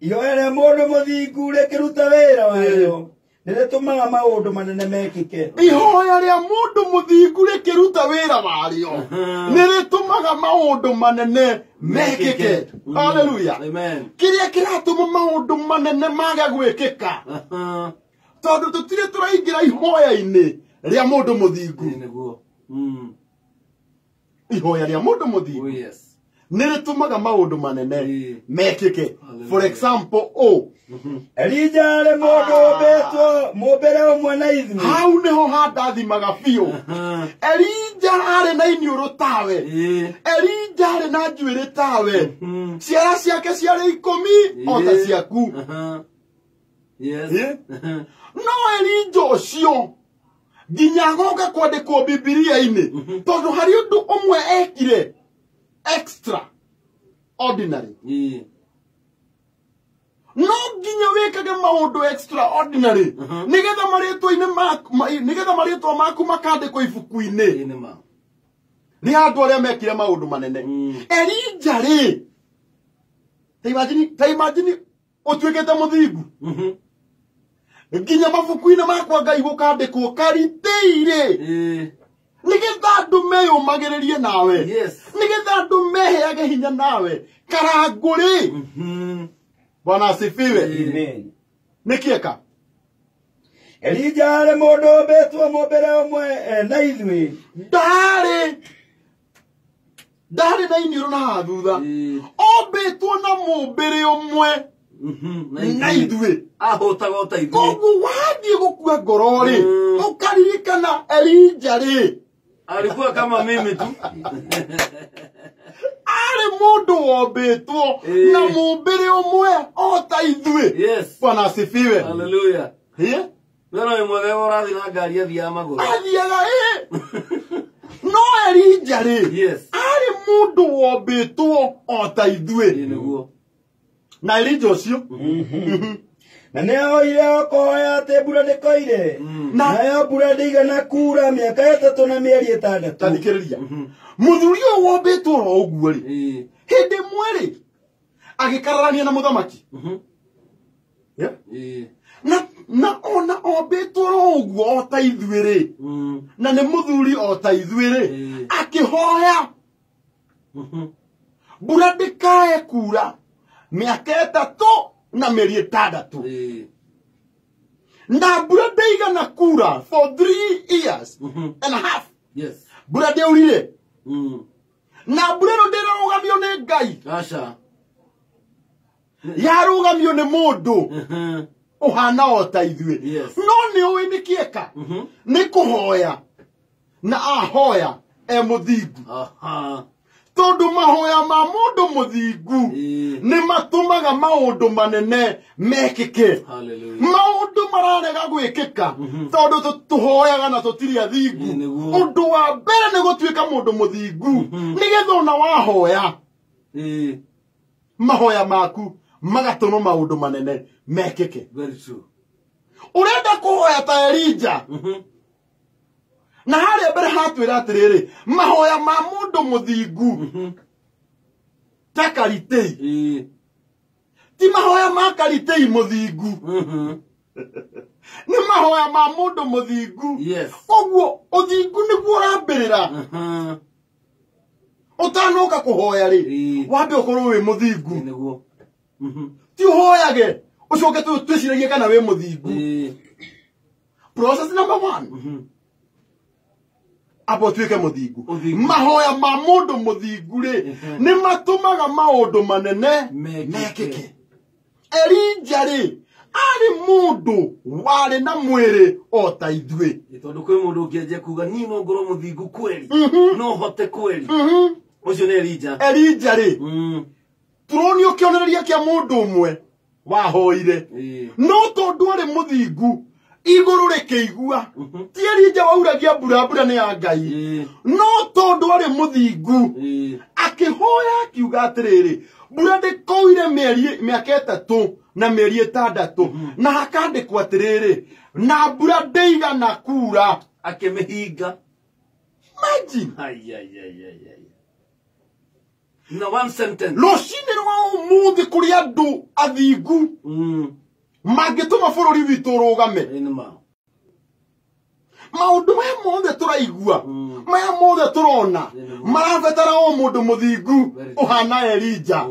S4: ihoya rĩa mũndũ mũthingu rĩkĩruta wĩra warĩo nĩrĩtũmaga maũndũ manene mekĩke.
S2: Ihoya rĩa mũndũ mũthingu rĩkĩruta wĩra warĩo nĩ rĩtũmaga maũndũ manene mekĩke. Haleluya.
S1: Amen.
S2: Kĩrĩa kĩratũma maũndũ manene mage gwĩkĩka,
S1: Aha.
S2: tondũ tũtirĩ tũraingĩra ihoya-inĩ rĩa mũndũ mũthingu.
S1: Eh, nĩguo.
S2: Ihoya rĩa mũndũ
S1: Oh,
S2: mũthingu
S1: yes.
S2: nĩ rĩtũmaga maũndũ manene
S1: Eh.
S2: mekĩke.
S1: Hallelujah.
S2: For example, o
S4: Elija arĩ mũndũ ũmbĩtwo mũmbĩre ũmwe na ithuĩ.
S2: Hau nĩho handathimaga biũ.
S1: Aha.
S2: Elija arĩ na iniũrũ tawe,
S1: Eh.
S2: Elija arĩ na njuĩrĩ tawe, ciara ciake ciarĩ 10 o ta
S1: Eh.
S2: ciaku.
S1: Aha. Yes.
S2: Eh?
S1: Aha.
S2: No Elija ũcio nginya agoka kwandĩkwo Bibilia-inĩ tondũ harĩ ũndũ ũmwe ekire extra ordinary.
S1: Eh.
S2: No nginya wĩkage maũndũ extraordinary nĩgetha marĩtwa-inĩ maku nĩgetha marĩtwa maku makandĩkwo ibuku-inĩ
S1: Eh, nĩ ma.
S2: rĩa andũ arĩa mekire maũndũ manene. Elija rĩ, ta imagine ũtuĩkĩte mũthingu nginya mabuku-inĩ makwa Ngai gũkandĩkwo karitĩire,
S1: Eh.
S2: nĩgetha andũ meyũmagĩrĩrie nawe,
S1: Yes.
S2: nĩgetha andũ meheage hinya nawe karangũrĩ. Bwana asifiwe.
S4: Amen.
S2: Nĩkĩeka
S4: Elija arĩ mũndũ ũmbĩtwo mũmbĩre ũmwe na ithuĩ.
S2: Ndarĩ na iniũrũ na haha thutha,
S1: Eh.
S2: ombĩtwo na mũmbĩre ũmwe. Na ithuĩ.
S1: Ahũtaga o ta ithuĩ.
S2: Koguo wathiĩ gũkua ngoro rĩ, ũkaririkana Elija rĩ,
S1: Alikuwa kama mimi tu.
S2: Arĩ mũndũ wombĩtwo na mũmbĩre ũmwe o ta ithuĩ.
S1: Yes.
S2: Bwana asifiwe.
S1: Hallelujah.
S2: Ĩĩ?
S1: We no mwega ũrathiĩ na ngari athiaga magũrũ.
S2: Athiaga ĩ. No Elija rĩ,
S1: Yes.
S2: arĩ mũndũ wombĩtwo o ta ithuĩ.
S1: Ĩĩ nĩguo.
S2: Na Elija ũcio
S4: Na nĩ oire okoya atĩ mbura ndĩkoire. Nayo mbura ndĩigana kuura mĩaka 3 na mĩeri 6.
S2: Tathikĩrĩria. Mũthuri ũyũ wombĩtwo oro ũguo rĩ,
S1: Ĩĩ.
S2: hĩndĩ ĩmwe rĩ, agĩkararania na mũthamaki. Yeah.
S1: Ĩĩ.
S2: Na ona ombĩtwo oro ũguo o ta ithuĩ rĩ, na nĩ mũthuri o ta ithuĩ rĩ, akĩhoya mbura ndĩkae kura mĩaka 3 na mĩeri 6.
S1: Ĩĩ.
S2: Na mbura ndĩigana kura for 3 years and a half.
S1: Yes.
S2: Mbura ndĩaurire. Na mbura ĩno ndĩrarũgamio nĩ Ngai.
S1: Aca.
S2: Yarũgamio nĩ mũndũ ũhana o ta ithuĩ.
S1: Yes.
S2: No nĩ ũĩ nĩ kĩeka? Nĩ kũhoya. Na ahoya e mũthingu.
S1: Aha.
S2: Tondũ mahoya ma mũndũ mũthingu nĩ matũmaga maũndũ manene mekĩke.
S1: Hallelujah.
S2: Maũndũ mararega gwĩkĩka tondũ tũhoyaga na tũtirĩ athingu. Ũndũ wa mbere nĩ gũtuĩka mũndũ mũthingu nĩgetha ona wahoya mahoya maku magatũma maũndũ manene mekĩke.
S1: Very true.
S2: Ũrenda kũhoya ta Elija. Na harĩa mbere hatwĩra atĩrĩrĩ, mahoya ma mũndũ mũthingu ta Karitei. Ti mahoya ma Karitei mũthingu. Nĩ mahoya ma mũndũ mũthingu.
S1: Yes.
S2: Koguo ũthingu nĩguo ũrambĩrĩra. Ũtanoka kũhoya rĩ, wambe ũkorwo wĩ mũthingu.
S1: Nĩguo.
S2: Ti ũhoyage ũcoke twĩciragie kana wĩ mũthingu. Process number 1. Abo tuĩke mũthingu. Mahoya ma mũndũ mũthingu rĩ, nĩ matũmaga maũndũ manene mekĩke. Elija rĩ, arĩ mũndũ warĩ na mwĩrĩ o ta ithuĩ.
S1: Tondũ kwĩ mũndũ ũngĩanjia kuga niĩ no ngorwo mũthingu kweli, no hote kweli. Ũcio nĩ Elija.
S2: Elija rĩ, tũronio kĩonereria kĩa mũndũ ũmwe wahoire. No tondũ arĩ mũthingu, igũrũ rĩkĩigua. Ti Elija wauragia mbura, mbura nĩ ya Ngai. No tondũ arĩ mũthingu, akĩhoya akiuga atĩrĩrĩ, mbura ndĩkoire mĩaka 3 na mĩeri 6, na hakandĩkwo atĩrĩrĩ, na mbura ndĩigana kura.
S1: Akĩmĩhinga.
S2: Imagine.
S1: Ai, ai, ai, ai, ai. Na one sentence.
S2: Rũcinĩ rwa ũmũthĩ kũrĩ andũ athingu mangĩtũma bũrũri witũ ũrũgame. Maũndũ maya mothe tũraigua, maya mothe tũrona, marabatara o mũndũ mũthingu ũhana Elija.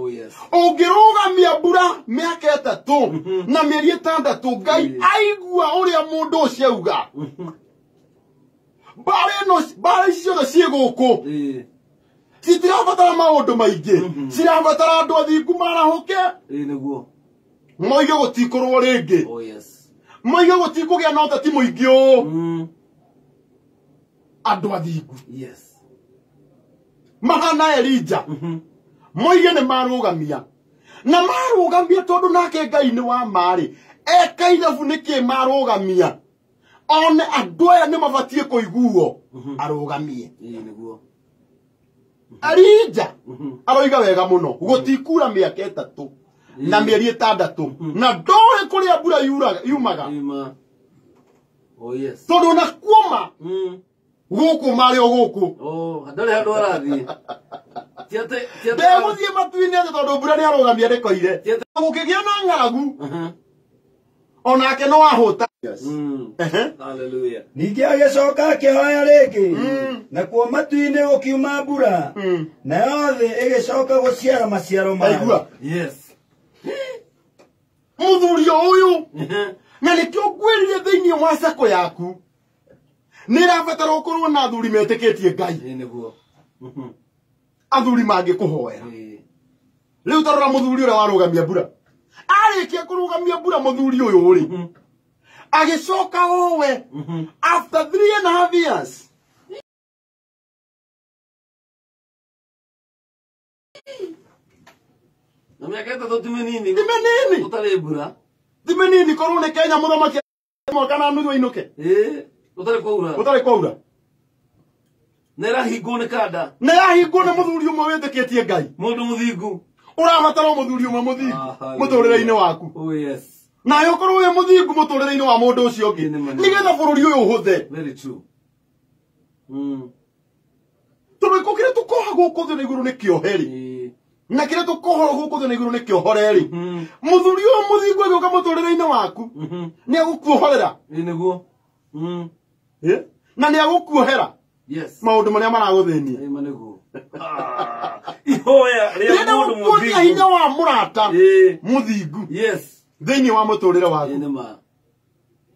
S2: Ũngĩrũgamia mbura mĩaka 3 na mĩeri 6, Ngai aigua ũrĩa mũndũ ũcio auga. Mbara ici ciothe ciĩ gũkũ citirabatara maũndũ maingĩ, cirabatara andũ athingu marahũke.
S1: Nĩguo.
S2: Moige gũtikũrwo rĩngĩ.
S1: Oh yes.
S2: Moige gũtikũgĩa na ũteti mũingĩ ũũ. Andũ athingu.
S1: Yes.
S2: Mahana Elija. Moige nĩ marũgamia. Na marũgamia tondũ nake Ngai nĩ wa marĩ. Eka ithabu nĩkĩ marũgamia. One andũ aya nĩ mabatiĩ kũiguo. Arũgamie.
S1: Ĩĩ nĩguo.
S2: Elija aroiga wega mũno. Gũtikura mĩaka 3 na mĩeri 6, na ndoĩ kũrĩa mbura yumaga.
S1: Oh yes.
S2: Tondũ na kuoma gũkũ marĩ o gũkũ.
S1: Oh, ndarĩ handũ arathiĩ.
S2: Ndegũthiĩ matu-inĩ atĩ tondũ mbura nĩarũgamia ndĩkoire. Gũkĩgĩa na ng'aragu, onake no ahũta.
S1: Hallelujah.
S4: Ningĩ agĩcoka akĩhoya rĩngĩ, nakuo matu-inĩ gũkiuma mbura, nayo thĩ ĩgĩcoka gũciara maciaro mayo.
S1: Yes.
S2: Mũthuri ũyũ, na nĩkĩo ngwĩrire thĩinĩ wa sako yaku, nĩ ĩrabatara ũkorwo na athuri metĩkĩtie Ngai.
S1: Nĩguo.
S2: Athuri mangĩkũhoera. Rĩu ta rora mũthuri ũrĩa warũgamia mbura. Arĩkia kũrũgamia mbura mũthuri ũyũ rĩ, agĩcoka owe after 3.5 years.
S1: Na mĩaka ĩtatũ ti mĩnini.
S2: Ti mĩnini.
S1: Gũtarĩ mbura.
S2: Ti mĩnini korwo nĩ Kenya mũthamaki mwaka na nuthu ainũke.
S1: Gũtarĩ kwaura.
S2: Gũtarĩ kwaura.
S1: Na ĩrahingwo nĩ kanda.
S2: Na ĩrahingwo nĩ mũthuri ũmwe wĩtĩkĩtie Ngai.
S1: Mũndũ mũthingu.
S2: Ũrabatara mũthuri ũmwe mũthingu mũtũrĩre-inĩ waku.
S1: Oh yes.
S2: Nawe ũkorwo wĩ mũthingu mũtũrĩre-inĩ wa mũndũ ũcio ũngĩ. Nĩgetha bũrũri ũyũ ũhũthe.
S1: Very true.
S2: Tondũ kĩrĩa tũkoha gũkũ thĩ na igũrũ nĩ kĩoheri. Na kĩrĩa tũkoha gũkũ thĩ na igũrũ nĩ kĩohoreri. Mũthuri ũyũ mũthingu agĩũka mũtũrĩre-inĩ waku nĩ agũkuohorera.
S1: Nĩguo.
S2: Na nĩ agũkuohera.
S1: Yes.
S2: Maũndũ marĩa maragũthĩnia.
S1: Nĩguo. Ihoya rĩa mũndũ mũthingu.
S2: Hinya wa mũrata mũthingu.
S1: Yes.
S2: Thĩinĩ wa mũtũrĩre waku.
S1: Nĩ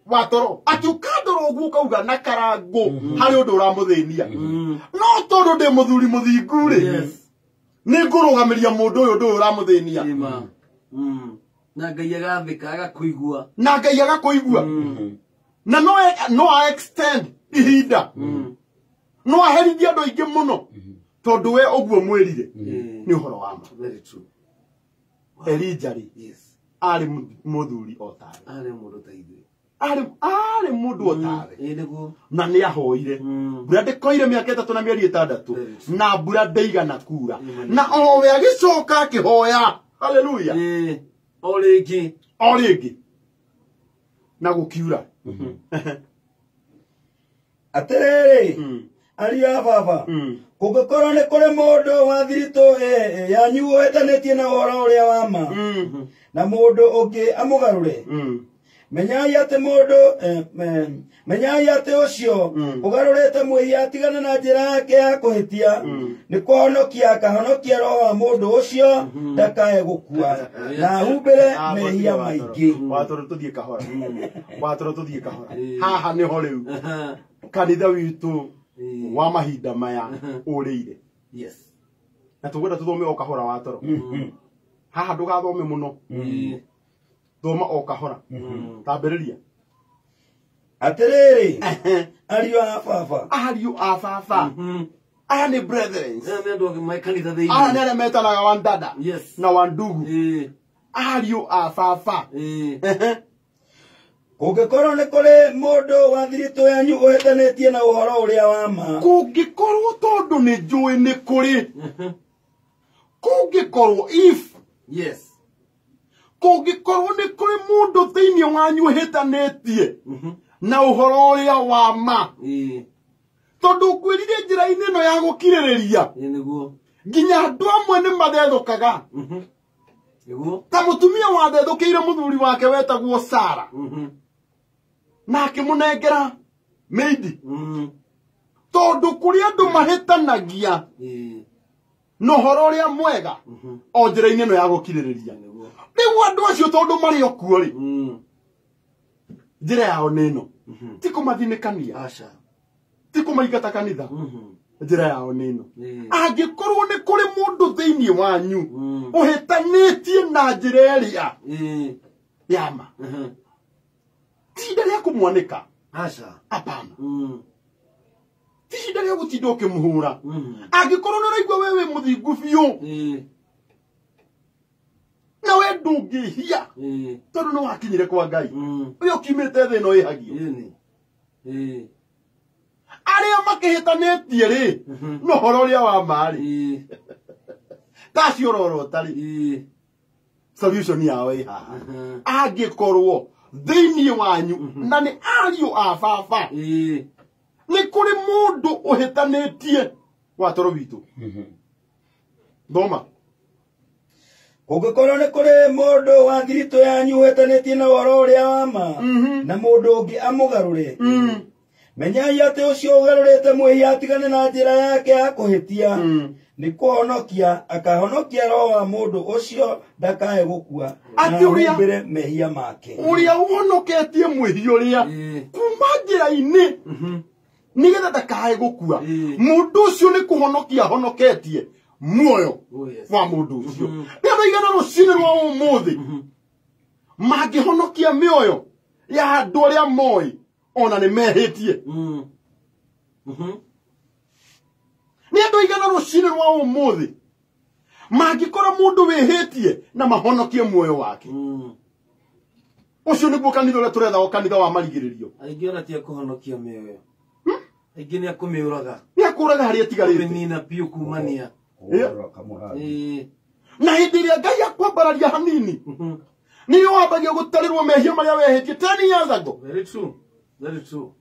S2: Watoro atĩ ũkandora ũguo ũkauga na karangũ harĩ ũndũ ũramũthĩnia. No tondũ ndĩ mũthuri mũthingu rĩ, nĩ ngũrũgamĩria mũndũ ũyũ ũndũ ũyũ ũramũthĩnia.
S1: Na Ngai agathĩka agakũigua.
S2: Na Ngai agakũigua. Na no a extend ihinda. No aherithie andũ aingĩ mũno tondũ we ũguo mwĩrire nĩ ũhoro wa ma.
S1: Very true.
S2: Elijah rĩ,
S1: Yes.
S2: arĩ mũthuri o tawe.
S1: Arĩ mũndũ ta ithuĩ.
S2: Arĩ mũndũ o tawe.
S1: Nĩguo.
S2: Na nĩ ahoire. Mbura ndĩkoire mĩaka 3 na mĩeri 6 na mbura ndĩigana kura. Na owe agĩcoka akĩhoya. Hallelujah.
S1: O rĩngĩ.
S2: O rĩngĩ. Na gũkiura.
S4: Atĩrĩrĩ, ariũ a baba, kũngĩkorwo nĩ kũrĩ mũndũ wa thiritũ yanyu ũhĩtanĩtie na ũhoro ũrĩa wa ma, na mũndũ ũngĩ amũgarũre, menyai atĩ mũndũ menyai atĩ ũcio ũgarũrĩte mwĩhia atigane na njĩra yake ya kũhĩtia, nĩ kũhonokia akahonokia roho wa mũndũ ũcio ndakae gũkua na ahumbĩre mehia maingĩ.
S2: Watoro tũthiĩ kahora. Watoro tũthiĩ kahora. Haha nĩho rĩu kanitha witũ wa mahinda maya ũrĩire.
S1: Yes.
S2: Na tũgwenda tũthome o kahora watoro. Haha ndũgathome mũno. Thoma o kahora. Tambĩrĩria.
S4: Atĩrĩrĩ, ariũ a baba.
S2: Ariũ a baba. Aya nĩ brethren.
S1: Aya nĩ andũ me kanitha thĩinĩ.
S2: Aya nĩ arĩa metanaga wa dada.
S1: Yes.
S2: Na wa ndugu. Ariũ a baba.
S4: Kũngĩkorwo nĩ kũrĩ mũndũ wa thiritũ yanyu ũhĩtanĩtie na ũhoro ũrĩa wa ma.
S2: Kũngĩkorwo tondũ nĩ njũĩ nĩ kũrĩ. Kũngĩkorwo if.
S1: Yes.
S2: Kũngĩkorwo nĩ kũrĩ mũndũ thĩinĩ wanyu ũhĩtanĩtie na ũhoro ũrĩa wa ma. Tondũ ngwĩrire njĩra-inĩ ĩno ya gũkirĩrĩria.
S1: Nĩguo.
S2: Nginya andũ amwe nĩ mathethũkaga.
S1: Nĩguo.
S2: Ta mũtumia wathethũkĩire mũthuri wake wetagwo Sara. Na akĩmũnengera maid. Tondũ kũrĩ andũ mahĩtanagia na ũhoro ũrĩa mwega o njĩra-inĩ ĩno ya gũkirĩrĩria. Rĩu andũ acio tondũ marĩ o kuo rĩ, njĩra yao nĩ ĩno. Ti kũmathinĩkania. Ti kũmaingata kanitha. Njĩra yao nĩ ĩno. Angĩkorwo nĩ kũrĩ mũndũ thĩinĩ wanyu ũhĩtanĩtie na njĩra ĩrĩa ya ma, ti ihinda rĩa kũmwanĩka. Hapana. Ti ihinda rĩa gũtinda ũkĩmũhũra. Angĩkorwo nĩ ũraigua we wĩ mũthingu biũ na we ndũngĩhia tondũ nĩ wakinyire kwa Ngai, ũrĩa ũkiumĩte thĩ ĩno ĩhagio. Arĩa makĩhĩtanĩtie rĩ, na ũhoro ũrĩa wa ma rĩ, tacio ũrorota rĩ, solution yao ĩ haha. Angĩkorwo thĩinĩ wanyu na nĩ ariũ a baba nĩ kũrĩ mũndũ ũhĩtanĩtie watoro witũ. Thoma.
S4: Kũngĩkorwo nĩ kũrĩ mũndũ wa thiritũ yanyu ũhĩtanĩtie na ũhoro ũrĩa wa ma, na mũndũ ũngĩ amũgarũre, menyai atĩ ũcio ũgarũrĩte mwĩhia atigane na njĩra yake ya kũhĩtia, nĩ kũhonokia akahonokia roho wa mũndũ ũcio ndakae gũkua na ahumbĩre mehia make.
S2: Ũrĩa ũhonoketie mwĩhia ũrĩa kuma njĩra-inĩ nĩgetha ndakae gũkua, mũndũ ũcio nĩ kũhonokia ahonoketie muoyo wa mũndũ ũcio. Rĩrĩa twaigana rũcinĩ rwa ũmũthĩ Mangĩhonokia mĩoyo ya andũ arĩa moĩ ona nĩ mehĩtie. Nĩ andũ aigana rũcinĩ rwa ũmũthĩ mangĩkora mũndũ wĩhĩtie na mahonokie muoyo wake. Ũcio nĩguo kanitha ũrĩa tũretha, o kanitha wa marigĩrĩrio.
S1: Aingĩ ona ti akũhonokia mĩoyo. Aingĩ nĩ akũmĩũraga.
S2: Nĩ akũraga harĩa ĩtigarĩte.
S1: Kũmĩnina biũ kumania.
S2: Na hĩndĩ ĩrĩa Ngai akwambararia hanini nĩyo wambagia gũtarĩrwo mehia marĩa wehĩtie 10 years ago.
S1: Very true. Very true.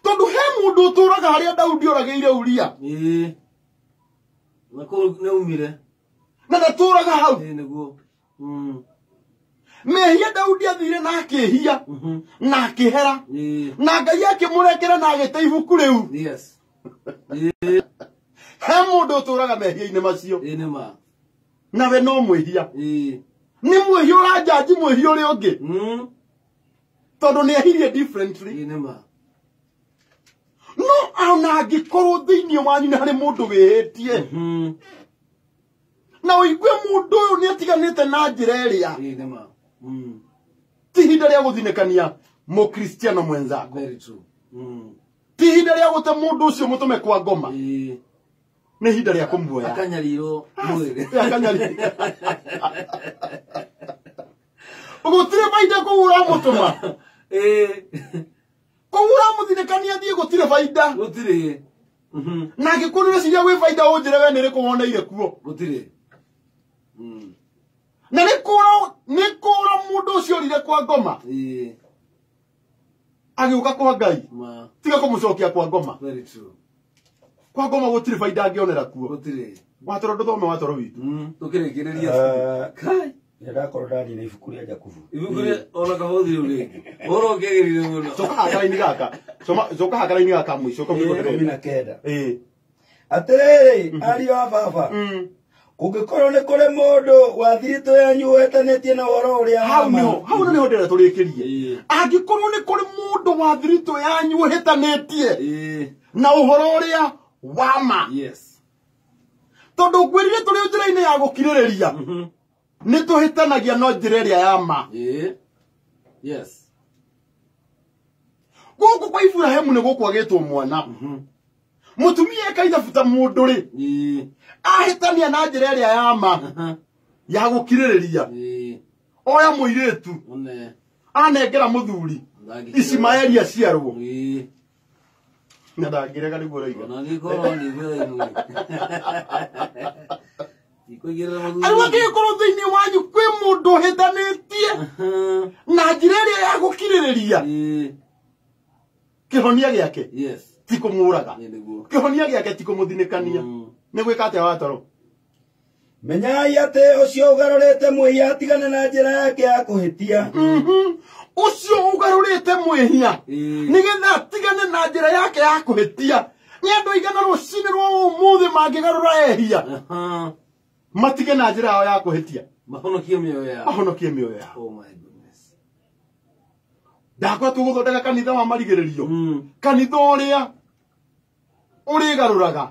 S2: Tondũ he mũndũ ũtũraga harĩa Daudi oragĩire Uria.
S1: Na kũu nĩaumire.
S2: Na ndatũraga hau.
S1: Nĩguo.
S2: Mehia Daudi athire na akĩhia na akĩhera na Ngai akĩmũrekera na agĩte ibuku rĩu.
S1: Yes.
S2: He mũndũ ũtũraga mehia-inĩ macio.
S1: Nĩ ma.
S2: Nawe no mwĩhia. Nĩ mwĩhia ũranjanji mwĩhia ũrĩa ũngĩ. Tondũ nĩ ehirie differently.
S1: Nĩ ma.
S2: No ona angĩkorwo thĩinĩ wanyu nĩ harĩ mũndũ wĩhĩtie na ũigue mũndũ ũyũ nĩ atiganĩte na njĩra ĩrĩa,
S1: Nĩ ma.
S2: ti ihinda rĩa gũthinĩkania mũkristiano mwenzako.
S1: Very true.
S2: Ti ihinda rĩa gũte mũndũ ũcio mũtũme kwa ngoma. Nĩ ihinda rĩa kũmuoya.
S1: Akanyarirwo mwĩrĩ.
S2: Akanyarirwo. Gũtirĩ baida kũu ũramũtũma. Kũu ũramũthinĩkania thiĩ gũtirĩ baida.
S1: Gũtirĩ.
S2: Na angĩkorwo nĩ ũreciria gwĩ baida ũnjĩre we nĩ ĩrĩkũ woneire kuo.
S1: Gũtirĩ.
S2: Na nĩ kũra mũndũ ũcio orire kwa ngoma. Agĩũka kwa Ngai. Tiga kũmũcokia kwa ngoma.
S1: Very true.
S2: Kwa ngoma gũtirĩ baida angĩonera kuo.
S1: Gũtirĩ.
S2: Watoro ndũthome watoro witũ.
S1: Tũkĩrĩkĩrĩria. Kai.
S4: Ndakorwo ndanina ibuku rĩa Jakubu.
S1: Ibuku rĩa ona kabothi rĩu rĩngĩ. Ũhoro ũkĩagĩrire mũno.
S2: Coka hakara-inĩ gaka. Coka hakara-inĩ gaka mũico kamũico
S4: 19. Atĩrĩrĩ ariũ a baba, kũngĩkorwo nĩ kũrĩ mũndũ wa thiritũ yanyu wetanĩtie na ũhoro ũrĩa wa ma.
S2: Hau nĩho ndĩrenda tũrĩkĩrie. Angĩkorwo nĩ kũrĩ mũndũ wa thiritũ yanyu ũhĩtanĩtie na ũhoro ũrĩa wa ma.
S1: Yes.
S2: Tondũ ngwĩrire tũrĩ njĩra-inĩ ya gũkirĩrĩria. Nĩ tũhĩtanagia no njĩra ĩrĩa ya ma.
S1: Yes.
S2: Gũkũ kwa Iburahĩmu nĩ gũkwagĩtwo mwana. Mũtumia eka ithabu ta mũndũ rĩ, ahĩtania na njĩra ĩrĩa ya ma ya gũkirĩrĩria. Oya mũirĩtu anengera mũthuri Ishimaeli aciarwo. Na ndangĩrega nĩguo ũroiga. Arĩa angĩgĩkorwo thĩinĩ wanyu kwĩ mũndũ ũhĩtanĩtie na njĩra ĩrĩa ya gũkirĩrĩria, kĩhonia gĩake ti kũmũraga. Kĩhonia gĩake ti kũmũthinĩkania. Nĩ gwĩka atĩa watoro?
S4: Menyai atĩ ũcio ũgarũrĩte mwĩhia atigane na njĩra yake ya kũhĩtia.
S2: Ũcio ũgarũrĩte mwĩhia nĩgetha atigane na njĩra yake ya kũhĩtia. Nĩ andũ aigana rũcinĩ rwa ũmũthĩ mangĩgarũra ehia matige na njĩra yao ya kũhĩtia,
S1: mahonokie mĩoyo yao.
S2: Mahonokie mĩoyo yao.
S1: Oh my goodness.
S2: Ndakoretwo gũthondeka kanitha wa marigĩrĩrio, kanitha ũrĩa ũrĩgarũraga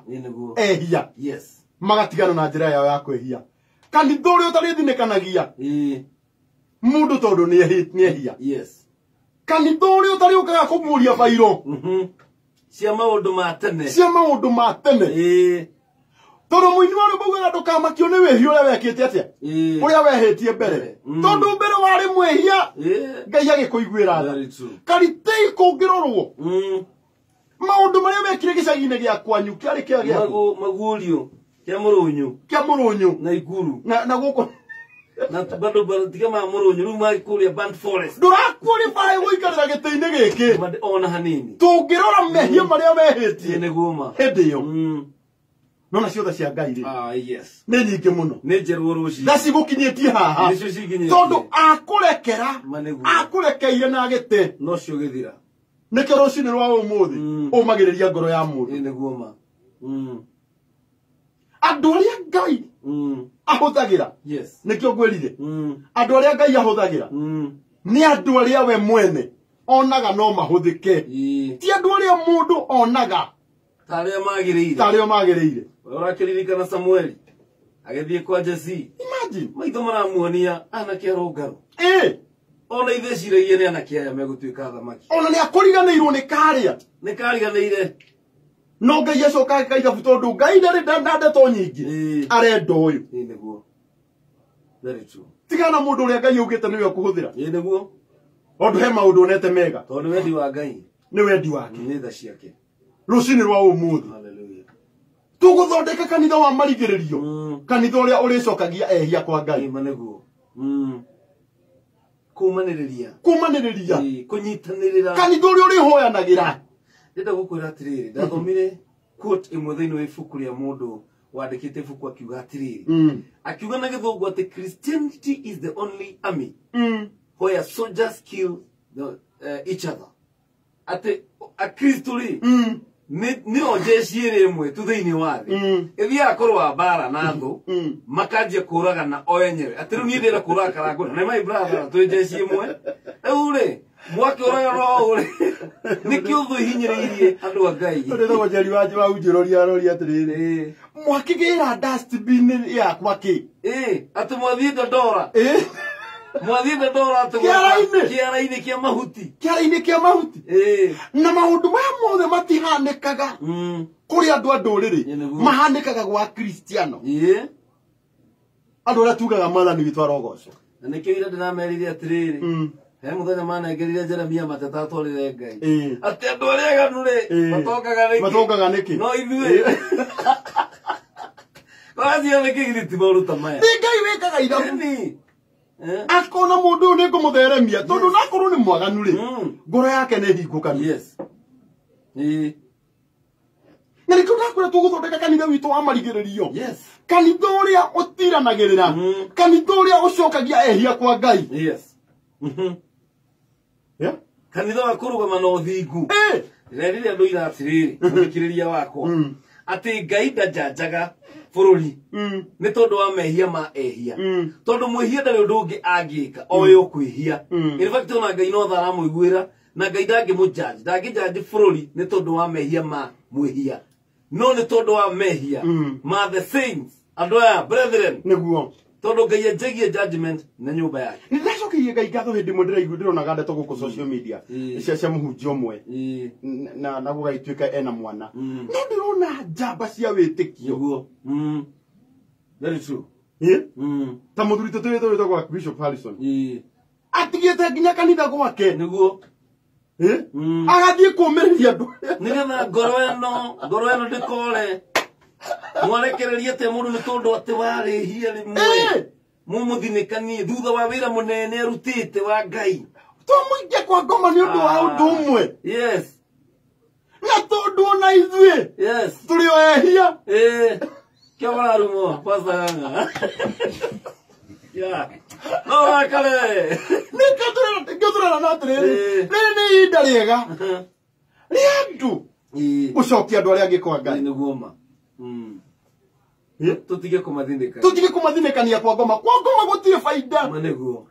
S2: ehia
S1: Yes.
S2: magatigana na njĩra yao ya kwĩhia, kanitha ũrĩa ũtarĩthinĩkanagia mũndũ tondũ nĩ ehia,
S1: Yes.
S2: kanitha ũrĩa ũtarĩũkaga kũmuria bairo
S1: cia maũndũ ma tene,
S2: cia maũndũ ma tene. Tondũ mũini wa rwĩmbo augaga ndũkamakio nĩ wĩhia ũrĩa wekĩte atĩa, ũrĩa wehĩtie mbere, tondũ mbere warĩ mwĩhia Ngai agĩkũiguĩra tha. Karitei kũngĩrorwo maũndũ marĩa mekire gĩcagi-inĩ gĩa kwanyu kĩarĩ kĩa gĩaku
S1: maguũrio kĩa mũrũnyũ,
S2: kĩa mũrũnyũ
S1: na ikuru
S2: na gũkũ
S1: na bado tiga ma mũrũnyũ rĩu makũrĩa Burnt Forest.
S2: Ndũrakuorify gũikarĩra gĩtĩ-inĩ gĩkĩ
S1: ona hanini.
S2: Tũngĩrora mehia marĩa mehĩtie
S1: nĩguo ma
S2: hĩndĩ ĩyo, nona ciothe cia Ngai rĩ
S1: yes,
S2: nĩ nyingĩ mũno,
S1: nĩ njerũ rũciũ
S2: na cigũkinyĩtie haha
S1: nĩcio cikinyĩtie,
S2: tondũ akũrekera akũrekeire na gĩtĩ
S1: nocio gĩthira.
S2: Nĩkĩo rũcinĩ rwa ũmũthĩ ũmagĩrĩria ngoro ya mũndũ.
S1: Nĩguo ma.
S2: Andũ arĩa Ngai ahũthagĩra,
S1: Yes,
S2: nĩkĩo ngwĩrire, andũ arĩa Ngai ahũthagĩra nĩ andũ arĩa we mwene onaga no mahũthĩke, ti andũ arĩa mũndũ onaga
S1: ta arĩa magĩrĩire,
S2: ta arĩa magĩrĩire.
S1: Ũrakĩririkana Samueli agĩthiĩ kwa Jesse.
S2: Imagine
S1: maitho maramuonia anake arũngarũ. Ona ithe ciragia nĩ anake aya megũtuĩka athamaki.
S2: Ona nĩ akũriganĩirwo nĩ karĩa.
S1: Nĩ kariganĩire.
S2: No Ngai acoka akaithabu tondũ Ngai ndarĩ na ndeto nyingĩ. Arenda ũyũ.
S1: Ĩĩ nĩguo. Very true.
S2: Tigana mũndũ ũrĩa Ngai augĩte nĩwe ũkũhũthĩra.
S1: Ĩĩ nĩguo.
S2: Tondũ he maũndũ onete mega.
S1: Tondũ nĩ wendi wa Ngai.
S2: Nĩ wendi wake.
S1: Nĩ tha ciake.
S2: Rũcinĩ rwa ũmũthĩ.
S1: Hallelujah.
S2: Tũgũthondeka kanitha wa marigĩrĩrio. Kanitha ũrĩa ũrĩcokagia ehia kwa Ngai.
S1: Ĩĩ nĩguo. Kũmanĩrĩria.
S2: Kũmanĩrĩria.
S1: Kũnyitanĩrĩra.
S2: Kanitha ũrĩa ũrĩhoyanagĩra.
S1: Ndĩrenda gũkwĩra atĩrĩrĩ, ndathomire quote ĩmwe thĩinĩ wa ibuku rĩa mũndũ wandĩkĩte ibuku akiuga atĩrĩrĩ. Akiuga na gĩthũngũ atĩ Christianity is the only army where soldiers kill each other. Atĩ akristo rĩ nĩo jeshi ĩrĩ ĩmwe tu thĩinĩ wa thĩ ĩthiaga kũrũa mbara na thũ makanjia kũragana o enyewe. Atĩ rĩu niĩ ndĩrenda kũraga Karangũ na nĩ my brother twĩ jeshi ĩmwe. Rĩu rĩ mwakĩũragana ũũ rĩ nĩkĩo thũ ihinyĩrĩirie andũ a Ngai.
S2: Ndĩragwo Njeri wa unjũrũria aroria atĩrĩrĩ mwakĩgĩra dustbin yakwa kĩ?
S1: Atĩ mwathiĩ Dandora. Mwathiĩ Dandora atĩ kĩara-inĩ kĩa mahuti.
S2: Kĩara-inĩ kĩa mahuti. Na maũndũ maya mothe matihanĩkaga kũrĩ andũ a ndũrĩrĩ, mahanĩkaga gwa Kristiano. Andũ arĩa tugaga Mwathani witũ arogocwo.
S1: Na nĩkĩo ira ndĩramerire atĩrĩrĩ, he mũthenya manengerire Jeremia mateta atwarĩre Ngai. Atĩ andũ arĩa aganu rĩ matongaga nĩkĩ?
S2: Matongaga nĩkĩ?
S1: No ithuĩ. Kũracio nĩkĩ githĩ ti maũndũ ta maya?
S2: Nĩ Ngai wĩkaga ithabu. Akona mũndũ ũyũ nĩ ngũmũtheremia tondũ nakorwo nĩ mwaganu rĩ ngoro yake nĩ hingũkanu.
S1: Yes.
S2: Na nĩkĩo ndakwĩra tũgũthondeka kanitha witũ wa marigĩrĩrio.
S1: Yes.
S2: Kanitha ũrĩa ũtiranagĩrĩra. Kanitha ũrĩa ũcokagia ehia kwa Ngai.
S1: Yes. Kanitha wa kũrũgama na ũthingu. Ndĩrerire andũ ira atĩrĩrĩ, mũthikĩrĩria wakwa, atĩ Ngai ndanjanjaga bũrũri nĩ tondũ wa mehia ma ehia. Tondũ mwĩhia ndarĩ ũndũ ũngĩ angĩka oĩ ũkwĩhia. In fact ona Ngai no tha aramũiguĩra na Ngai ndangĩmũjudge, ndangĩjudge bũrũri nĩ tondũ wa mehia ma mwĩhia. No nĩ tondũ wa mehia ma the saints, andũ aya brethren.
S2: Nĩguo.
S1: Tondũ Ngai anjagie judgment na nyũmba yake.
S2: Nĩ ndacokeirie Ngai ngatho hĩndĩ ĩmwe ndĩraigua ndĩronaga ndeto gũkũ social media cia mũhunjia ũmwe na gũgagĩtuĩka ena mwana. No ndĩrona njamba cia wĩtĩkio.
S1: Nĩguo. Very true.
S2: Ta mũthuri tũtũ wĩtagwo Bishop Harrison. Atigĩte nginya kanitha gwake.
S1: Nĩguo.
S2: Agathiĩ kũũmĩrĩria andũ.
S1: Nĩgetha ngoro ĩno ndĩkore. Mwarekereria atĩa mũndũ nĩ tondũ atĩ warĩhia rĩmwe. Mũmũthinĩkanie thutha wa wĩra mũnene arutĩte wa Ngai.
S2: Twamũikia kwa ngoma nĩ ũndũ wa ũndũ ũmwe.
S1: Yes.
S2: Na tondũ ona ithuĩ.
S1: Yes.
S2: Tũrĩ o ehia.
S1: Kĩo mararumwo Pastor Ng'ang'a. Yeah. No wakare.
S2: Nĩkĩo tũrerana atĩrĩrĩ, rĩrĩ nĩ ihinda rĩega rĩa andũ gũcokia andũ arĩa angĩ kwa Ngai.
S1: Nĩguo ma. Tũtige kũmathinĩkania.
S2: Tũtige kũmathinĩkania kwa ngoma. Kwa ngoma gũtirĩ baida.
S1: Nĩguo.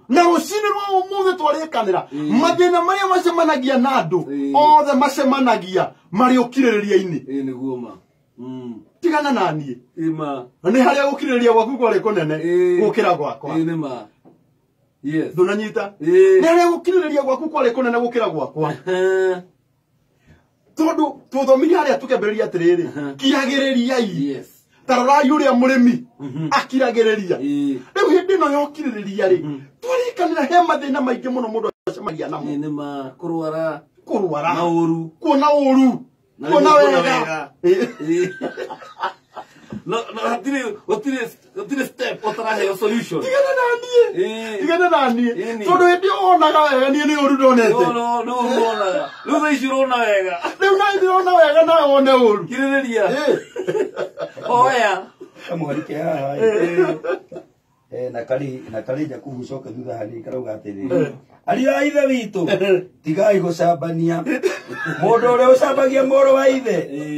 S2: Na rũcinĩ rwa ũmũthĩ twarĩkanĩra mathĩna marĩa macemanagia na andũ othe macemanagia marĩ ũkirĩrĩria-inĩ.
S1: Nĩguo ma.
S2: Tigana na niĩ.
S1: Ĩma.
S2: Nĩ harĩa gũkirĩrĩria gwaku kwarĩ kũnene gũkĩra gwakwa.
S1: Nĩ ma. Yes.
S2: Ndũnanyita? Nĩ harĩa gũkirĩrĩria gwaku kwarĩ kũnene gũkĩra gwakwa. Tondũ tũthomire harĩa tũkĩambĩrĩria atĩrĩrĩ, kiragĩrĩriai.
S1: Yes.
S2: Ta rorai ũrĩa mũrĩmi akiragĩrĩria. Rĩu hĩndĩ ĩno ya ũkirĩrĩria rĩ, twarĩkanĩra he mathĩna maingĩ mũno mũndũ acemanagia namo.
S1: Nĩ ma kũrwara,
S2: kũrwara,
S1: na ũru,
S2: kuona ũru, kuona wega.
S1: No hatirĩ step ũtaraheo solution.
S2: Tigana na niĩ. Tigana na niĩ. Tondũ hĩndĩ ĩyo wonaga wega niĩ nĩ ũru ndonete.
S1: No nĩ ũru wonaga. Rĩu thaa ici ũrona wega.
S2: Rĩu na ndĩrona wega nawe wone ũru.
S1: Kirĩrĩria. Oya.
S4: Kamũharike haha. Na karĩ Jakubu coke thutha hanini karauga atĩrĩrĩ. Ariũ a ithe witũ tigai gũcambania. Mũndũ ũrĩa ũcambagia mũrũ wa ithe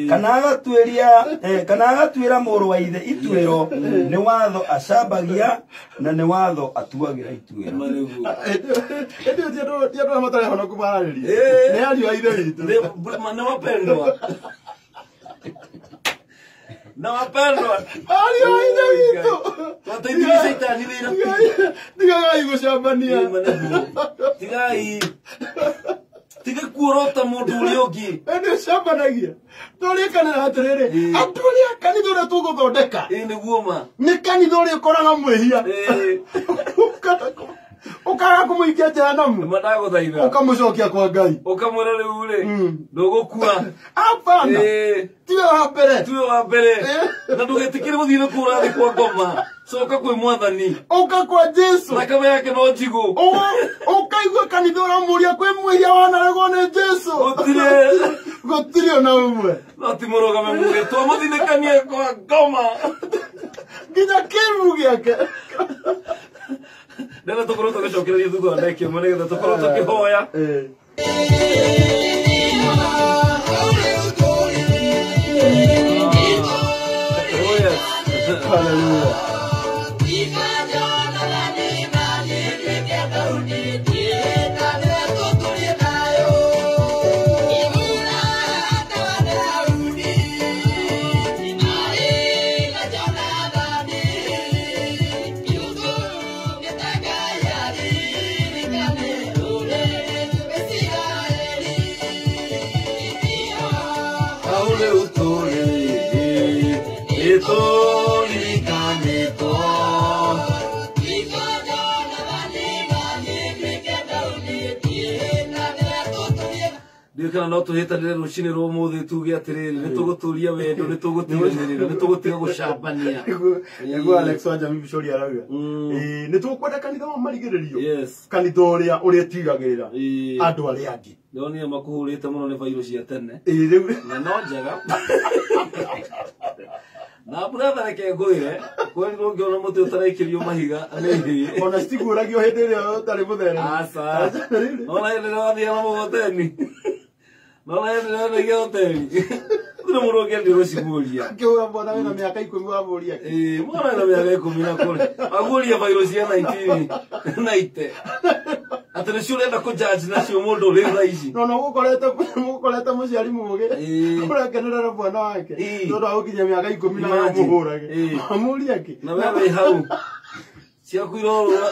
S4: kana agatuĩra mũrũ wa ithe ituĩro nĩ watho acambagia na nĩ watho atuagĩra ituĩro.
S2: Hĩndĩ ĩyo ti andũ arĩa matarĩ ahonoku mararĩria. Nĩ ariũ a ithe witũ.
S1: Nĩ wapendwa. Na wapendwa.
S2: Ariũ a Ithe witũ.
S1: Twateithirie caitani wĩra.
S2: Tigagai gũcambania.
S1: Tigai. Tiga kuorota mũndũ ũrĩa ũngĩ.
S2: Nĩ ũcambanagia. Tũrĩkanĩra atĩrĩrĩ, andũ arĩa kanitha ũrĩa tũgũthondeka.
S1: Ĩĩ nĩguo ma.
S2: Nĩ kanitha ũrĩa ũkoraga mwĩhia. Ũkaga kũmũikia jehanamu.
S1: Ndagũthaitha.
S2: Ũkamũcokia kwa Ngai.
S1: Ũkamwĩra rĩu rĩ, ndũgũkua.
S2: Hapana. Tiwe wa mbere.
S1: Tiwe wa mbere. Na ndũgetĩkĩre gũthiĩ na kũu ũrathiĩ kwa ngoma. Coka kwĩ Mwathani.
S2: Ũka kwa Jesu.
S1: Thakame yake no njigũ.
S2: Ũkaigua kanitha ũramũria kwĩ mwĩhia wanaregwo nĩ Jesu.
S1: Gũtirĩ.
S2: Gũtirĩ ona ũmwe.
S1: No ti mũrũgame muge twamũthinĩkanie kwa ngoma.
S2: Nginya kĩruru gĩake.
S1: Ndĩrenda tũkorwo tũgĩcokereria thutha wa ndagĩka ĩmwe nĩgetha tũkorwo tũkĩhoya. Oh yes.
S2: Hallelujah.
S1: Ndiũĩ kana no tũhĩtanĩre rũcinĩ rwa ũmũthĩ tuge atĩrĩrĩ, nĩ tũgũtũria wendo, nĩ tũgũtiganĩrĩra, nĩ tũgũtiga gũcambania.
S2: Nĩguo Alex wa Jamii Bishori arauga. Nĩ tũkwenda kanitha wa marigĩrĩrio.
S1: Yes.
S2: Kanitha ũrĩa ũrĩtigagĩrĩra andũ arĩa angĩ.
S1: Ndĩronire makũhũrĩte mũno nĩ bairũ cia tene.
S2: Rĩu
S1: Na no njega. Na brother reke ngwĩre, kwerirwo ngĩona mũtĩ ũtaraikĩrio mahiga nĩ
S2: ona citiguũragio hĩndĩ ĩrĩa ũtarĩ mũtheremu.
S1: Aca. Nona hĩndĩ ĩrĩa wathiaga na mũgoteni. Nona hĩndĩ ĩrĩa wathiaga hoteli. Gũtirĩ mũndũ ũngĩendire gũciguũria.
S2: Akĩhũra mwana wĩna mĩaka 10 wamũria.
S1: Ĩĩ, mwana wĩna mĩaka 10 na kũrĩ. Aguũria bairũ cia 1990. Atĩ nĩcio ũrenda kũ-judge nacio mũndũ ũrĩ thaa ici.
S2: No no gũkorete mũciari mũũgĩ. Ũrakenerera mwana wake. Tondũ agũkinyia mĩaka 10 na ũmũhũrage. Amũria kĩ?
S1: Na we wĩ hau. Ciaku irorũra.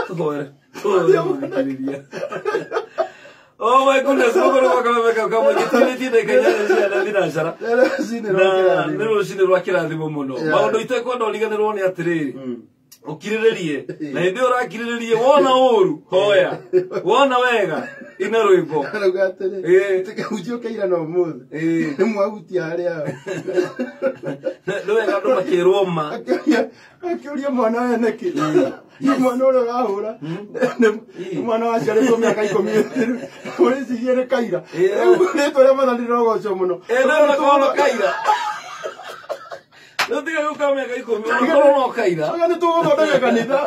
S1: Tũhoere. Tũhoere mũthikĩrĩria. Oh my goodness, mũkorwo kameme kamwe gĩtũrĩtie ndagĩka 8 cia thinacara. Nĩ rũcinĩ rwa kĩrathimo mũno. Maũndũ itekwenda ũriganĩrwo nĩ atĩrĩrĩ. Ũkirĩrĩrie. Na hĩndĩ ĩyo ũrakirĩrĩrie wona ũru, hoya. Wona wega, ina rwĩmbo.
S2: Arauga atĩrĩ, tũkĩhunjia ũkĩira na ũmũthĩ. Nĩ mwahutia harĩa.
S1: Nĩ wega andũ makĩrwo ma.
S2: Akĩũria mwana we nĩkĩ? Nĩ mwana ũrĩa ũrahũra. Nĩ mwana waciarĩtwo mĩaka 10. Ũrĩcirie nĩ kaira. Rĩu rĩtwa rĩa Mwathani rĩrogocwo mũno.
S1: Rĩu nakorwo no kaira. Rĩu tiga gũka mĩaka 10, onakorwo no kaira.
S2: Anga nĩ tũgũthondeka kanitha.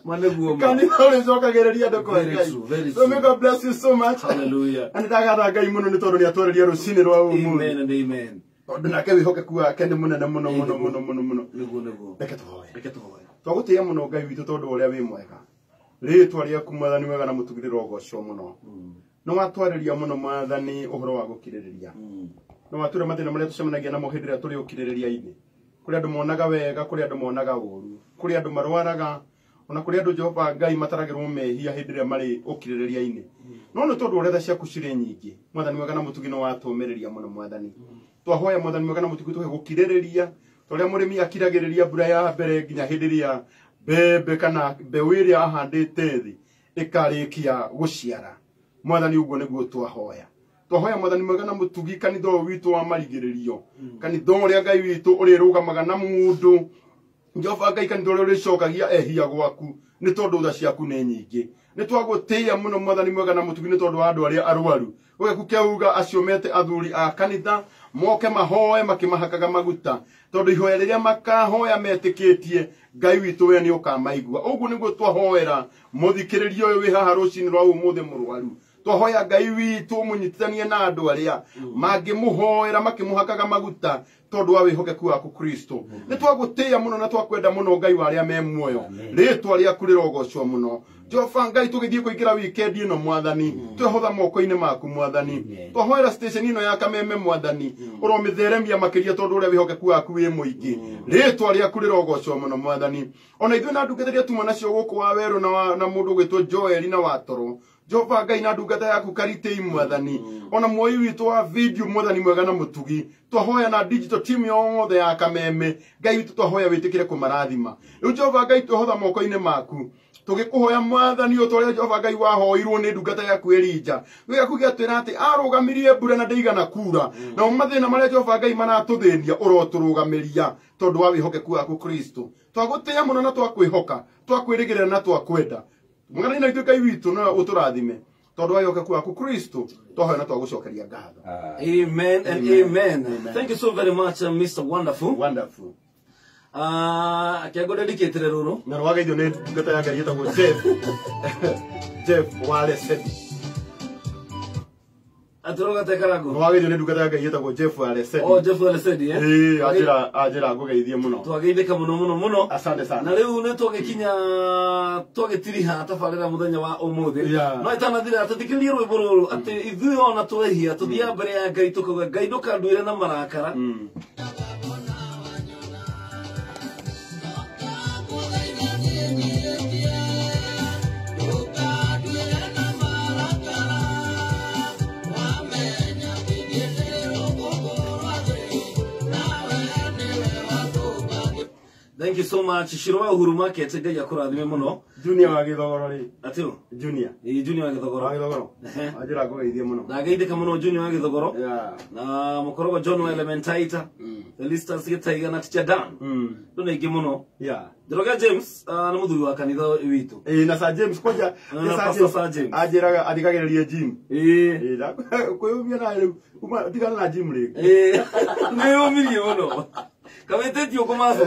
S1: Ma nĩguo ma.
S2: Kanitha ũrĩcokagĩrĩria andũ kwa
S1: Very
S2: Ngai.
S1: true, very
S2: So may
S1: true.
S2: God bless you so much.
S1: Hallelujah.
S2: Na nĩndagatha Ngai mũno nĩ tondũ nĩatwarĩria rũcinĩ rwa ũmũthĩ.
S1: Amen and amen.
S2: Tondũ nake wĩhokeku wake nĩ mũnene mũno mũno mũno mũno mũno.
S1: Nĩguo nĩguo.
S2: Reke tũhoe.
S1: Reke tũhoe.
S2: Twagũtĩĩa mũno Ngai witũ tondũ ũrĩa wĩ mwega. Rĩtwa rĩaku Mwathani wega na mũtugĩrĩra ũgocwo mũno. Nĩ watwarĩria mũno Mwathani ũhoro wa gũkirĩrĩria. Nĩ watwĩra mathĩna marĩa tũcemanagia namo hĩndĩ ĩrĩa tũrĩ ũkirĩrĩria-inĩ. Kũrĩ andũ monaga wega, kũrĩ andũ monaga ũru, kũrĩ andũ marwaraga, ona kũrĩ andũ Jehova Ngai mataragĩrwo mehia hĩndĩ ĩrĩa marĩ ũkirĩrĩria-inĩ. No nĩ tondũ ũrĩa tha ciaku cirĩ nyingĩ, Mwathani wega na mũtugi nĩ watũũmĩrĩria mũno Mwathani. Twahoya Mwathani mwega na mũtugi tũhe gũkirĩrĩria, ta ũrĩa mũrĩmi akiragĩrĩria mbura ya mbere nginya hĩndĩ ĩrĩa mbembe kana mbeũ ĩrĩa ahandĩte thĩ ĩkarĩkia gũciara. Mwathani ũguo nĩguo twahoya. Twahoya Mwathani mwega na mũtugi kanitha ũyũ witũ wa marigĩrĩrio, kanitha ũrĩa Ngai witũ ũrĩrũgamaga na mũndũ. Jehova Ngai kanitha ũrĩa ũrĩcokagia ehia gwaku nĩ tondũ tha ciaku nĩ nyingĩ. Nĩ twagũtĩĩa mũno Mwathani mwega na mũtugi nĩ tondũ wa andũ arĩa arwaru. Ũgeku kĩauga acio mete athuri a kanitha moke mahoe makĩmahakaga maguta, tondũ ihoya rĩrĩa makahoya metĩkĩtie Ngai witũ we nĩ ũkamaigua. Ũguo nĩguo twahoera mũthikĩrĩria ũyũ wĩ haha rũcinĩ rwa ũmũthĩ mũrwaru. Twahoya Ngai witũ ũmũnyitithanie na andũ arĩa mangĩmũhoera makĩmũhakaga maguta, tondu wa wihokeku waku Kristo ni twagutia muno na twakwenda muno Ngai wa aria me muoyo ritwa riaku rirogocwo muno Jehova Ngai tugithie kuingira weekend ino mwathani twehotha moko-ini maku mwathani twahoera station ino ya Kameme mwathani uromitheremia makiria tondu uria wihokeku waku wi muingi ritwa riaku rirogocwo muno mwathani ona ithuĩ na ndungata iria tuma nacio guku wa weru na mundu gwitwo Joel na watoro Jehova Ngai na ndungata yaku Karitei mwathani ona muoyi witu wa video mwathani mwega na mutugi twahoya na digital team yothe ya Kameme Ngai witu twahoya witikire kumarathima riu Jehova Ngai twehotha moko-ini maku tugikuhoya mwathani utoria Jehova Ngai wahoirwo ni ndungata yaku Elija gĩaku gĩatwĩra atĩ arũgamirie mbura na ndĩigana kura na mathĩna marĩa Jehova Ngai maratũthĩnia ũrotũrũgamĩria tondũ wa wĩhokeku waku Kristo twagũtĩĩa mũno na twakwĩhoka twakwĩrĩgĩrĩra na twakwenda mwathani na ithuĩ Ngai witũ no ũtũrathime tondũ wa wĩhokeku waku Kristo twahoya na twagũcokeria ngatho.
S1: Amen and amen. Thank you so very much, Mr. Wonderful.
S2: Wonderful.
S1: Akiago dedicated ruru
S2: na rwageithio nĩ ndungata ya Ngai ĩtagwo Jeff Walesedi
S1: aturoga tekarago
S2: rwageithio nĩ ndungata ya Ngai ĩtagwo Jeff Walesedi.
S1: Oh, Jeff Walesedi eh
S2: anjira ngũgeithie mũno
S1: twageithĩka mũno mũno mũno
S2: asante sana
S1: na rĩu nĩ twagĩkinya twagĩtiriha tabarĩra mũthenya wa ũmũthĩ no ĩtanathira tũthikĩrĩrie rwĩmbo rũrũ atĩ ithuĩ ona twehia tũthiaga mbere ya Ngai tũkauga Ngai ndũkanduĩre na marakara. Thank you so much. Shirwa Uhuru Market Ngai akũrathime mũno.
S2: Junior wa Gĩthogoro rĩ.
S1: Atĩ
S2: Junior.
S1: Ĩ Junior wa Gĩthogoro.
S2: Wa Gĩthogoro. Anjĩra ngũgeithie mũno.
S1: Ndageithĩka mũno Junior wa Gĩthogoro.
S2: Yeah.
S1: Na mũkorogo John wa Elementaita. Felicitas Gĩtaiga na Teacher Dan. Ndũ aingĩ mũno.
S2: Yeah.
S1: Njoroge James nĩ mũthuri wa kanitha witũ.
S2: Ĩ na Sir James kwanja.
S1: Na Pastor Sir James.
S2: Anjĩraga athikagĩrĩrie gym.
S1: Ĩ.
S2: Ĩ kwĩyũmia na rĩu tigana na gym rĩngĩ.
S1: Ĩ. Nĩyũmirie mũno. Kamĩtĩtio kũmaco.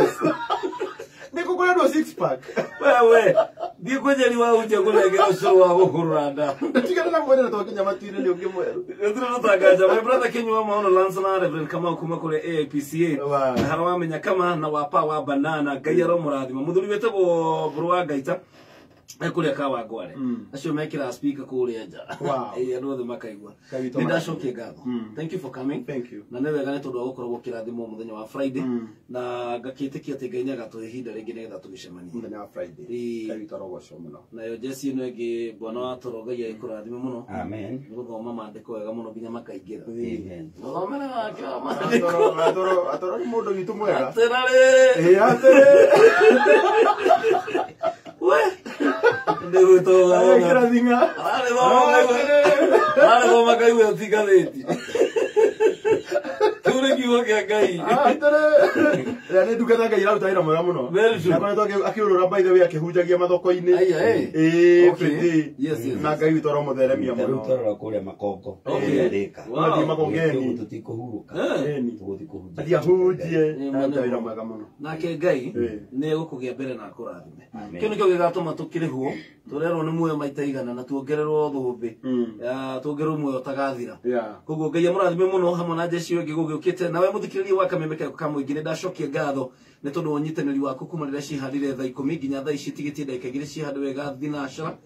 S2: Nĩ kũkoretwo six pack.
S1: Wewe, thiĩ kwenjeri wa hunjia kũnengera ũcũrũ wa gũkũrũra nda.
S2: Tigana na mwene na twakinya matu-inĩ nĩ ũngĩ mwerũ.
S1: Gũtirĩ tũtanganja. My brother Kinyua Maono Lance na Reverend Kamau kuma kũrĩ AIPCA.
S2: Wow.
S1: Na hara wamenya kama na wapa wa banana Ngai aromũrathima. Mũthuri wĩtagwo Mbũrũ wa Ngaita kũrĩa Kawangware. Acio mekĩraga speaker kũrĩa nja.
S2: Wow.
S1: Ĩ andũ othe makaigua.
S2: Ngai witũ
S1: Nĩ ndacokia ngatho. Thank you for coming.
S2: Thank you.
S1: Na nĩ wega nĩ tondũ wa gũkoragwo kĩrathimo mũthenya wa Friday. Na ngakĩtĩkia atĩ Ngai nĩagatũhe ihinda rĩngĩ nĩgetha tũgĩcemanie.
S2: Mũthenya wa Friday. Ngai witũ arogocwo mũno.
S1: Nayo jeci ĩno ĩngĩ bwana wa toro Ngai agĩkũrathime mũno.
S4: Amen.
S1: Nĩ gũthoma maandĩko wega mũno nginya makaingĩra.
S4: Amen.
S1: Gũthomera wake wa maandĩko.
S2: Atoro nĩ mũndũ witũ mwega.
S1: Atĩrarĩ.
S2: Ĩ atĩrĩ.
S1: We. Ndĩgwĩtwo
S2: Agekĩra thing'a.
S1: Ararĩthoma ngaigua ti ngathĩti. Kĩu nĩ kiugo kĩa Ngai.
S2: Atĩrĩ. Ĩrĩa nĩ ndungata Ngai ĩraruta wĩra mwega mũno.
S1: Very true.
S2: Na akoretwo akĩũrũra by the way akĩhunjagia mathoko-inĩ.
S1: Aya, ĩ.
S2: Ĩ,
S1: Okay.
S2: pretty.
S1: Yes, yes,
S2: Na Ngai witũ aromũtheremia
S4: Rĩu
S2: mũno.
S4: tũrora kũrĩa Makongo.
S1: Okay.
S4: Kũrĩa Thika.
S1: Wow.
S2: Athiĩ Makongeni.
S4: Tũtikũhurũka.
S1: Eh.
S4: Tũgũthiĩ kũhunjia.
S2: Athiĩ ahunjie.
S1: Ĩ,
S2: Araruta wĩra mwega mũno.
S1: Nake Ngai
S2: Ĩ.
S1: nĩ egũkũgĩa mbere na akũrathime.
S4: Amen.
S1: Kĩu nĩkĩo gĩgatũma tũkĩrĩhwo tũrerwo nĩ muoyo maita igana na tuongererwo thũmbĩ. Tuongererwo muoyo ũtagathira.
S2: Yeah.
S1: Koguo Ngai amũrathime mũno hamwe na jeshi ĩyo ĩngĩ gũgĩũkĩte. Nawe mũthikĩrĩria wa Kameme ka mũingĩ nĩ ndacokia ngatho nĩ tondũ wa ũnyitanĩri waku kuma rĩrĩa cihandire thaa 10 nginya thaa ici tigĩtie ndagĩka 2 cihandĩ wega thinacara.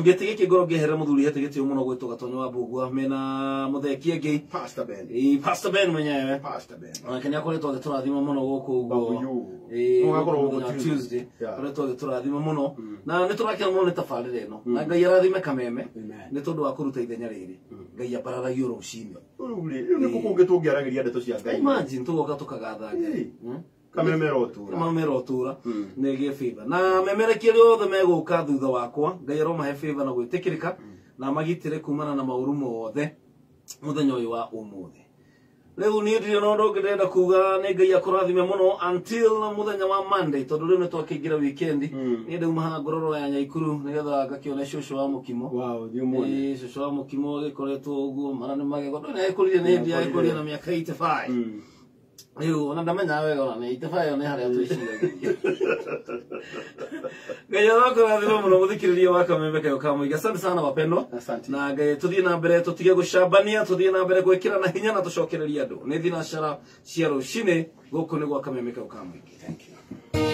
S1: Gĩtĩ gĩkĩ ngorwo ngĩeherera mũthuri hete gĩtĩo mũno gwĩtwo Gatonyo wa Mbũgua mena mũtheki ĩngĩ
S2: Pastor Ben.
S1: Ĩ, Pastor Ben mwenyewe.
S2: Pastor Ben.
S1: Onake nĩ akoretwo agĩtũrathima mũno gũkũ ũguo.
S2: Babu yu.
S1: Ĩ,
S2: Ũgakorwo
S1: mũthenya wa
S2: gũkũ
S1: Tuesday.
S2: Yeah.
S1: Akoretwo agĩtũrathima mũno. Na nĩ tũrakena mũno nĩ tabarĩra ĩno. Na Ngai arathime Kameme
S2: Amen.
S1: nĩ tondũ wa kũruta ithenya rĩrĩ. Ngai ambararagio rũcinĩ.
S2: Rĩu rĩ, rĩu nĩkũ kũngĩ tũngĩaragĩria ndeto cia Ngai.
S1: Imagine tũgoka tũkagatha Ngai.
S2: Kameme rotura.
S1: Kameme rotura. Nĩ gĩe favor. Na memerekia arĩa othe megũka thutha wakwa, Ngai aromahe favor na gwĩtĩkĩrĩka na magitĩre kumana na maũru mothe mũthenya ũyũ wa ũmũthĩ. Rĩu niĩ ndirĩ na ũndũ ũngĩ ndĩrenda kuga nĩ Ngai akũrathime mũno until mũthenya wa Monday tondũ rĩu nĩ twakĩingĩra weekend. Niĩ ndauma haha ngororo ya Nyaikuru nĩgetha ngakĩone cũcũ wa mũkimo.
S2: Wow, thiĩ muone.
S1: Ĩ, cũcũ wa mũkimo gĩkoretwo ũguo mara nĩ magego. Ndũĩ nĩ agĩkũrire nĩ hĩndĩ agĩkũrire na mĩaka 85. Rĩu ona ndamenyaga wega ona nĩ iteba ĩyo nĩ harĩa twĩciragia. Ngai arakũrathima mũno mũthikĩrĩria wa Kameme Kayo ka Mũingĩ. Asante sana wapendwa.
S2: Asante.
S1: Na Ngai tũthiĩ na mbere tũtige gũcambania, tũthiĩ na mbere gwĩkĩra na hinya na tũcokererie andũ. Nĩ thinacara cia rũcinĩ gũkũ nĩ gwa Kameme Kayo ka Mũingĩ.
S2: Thank you.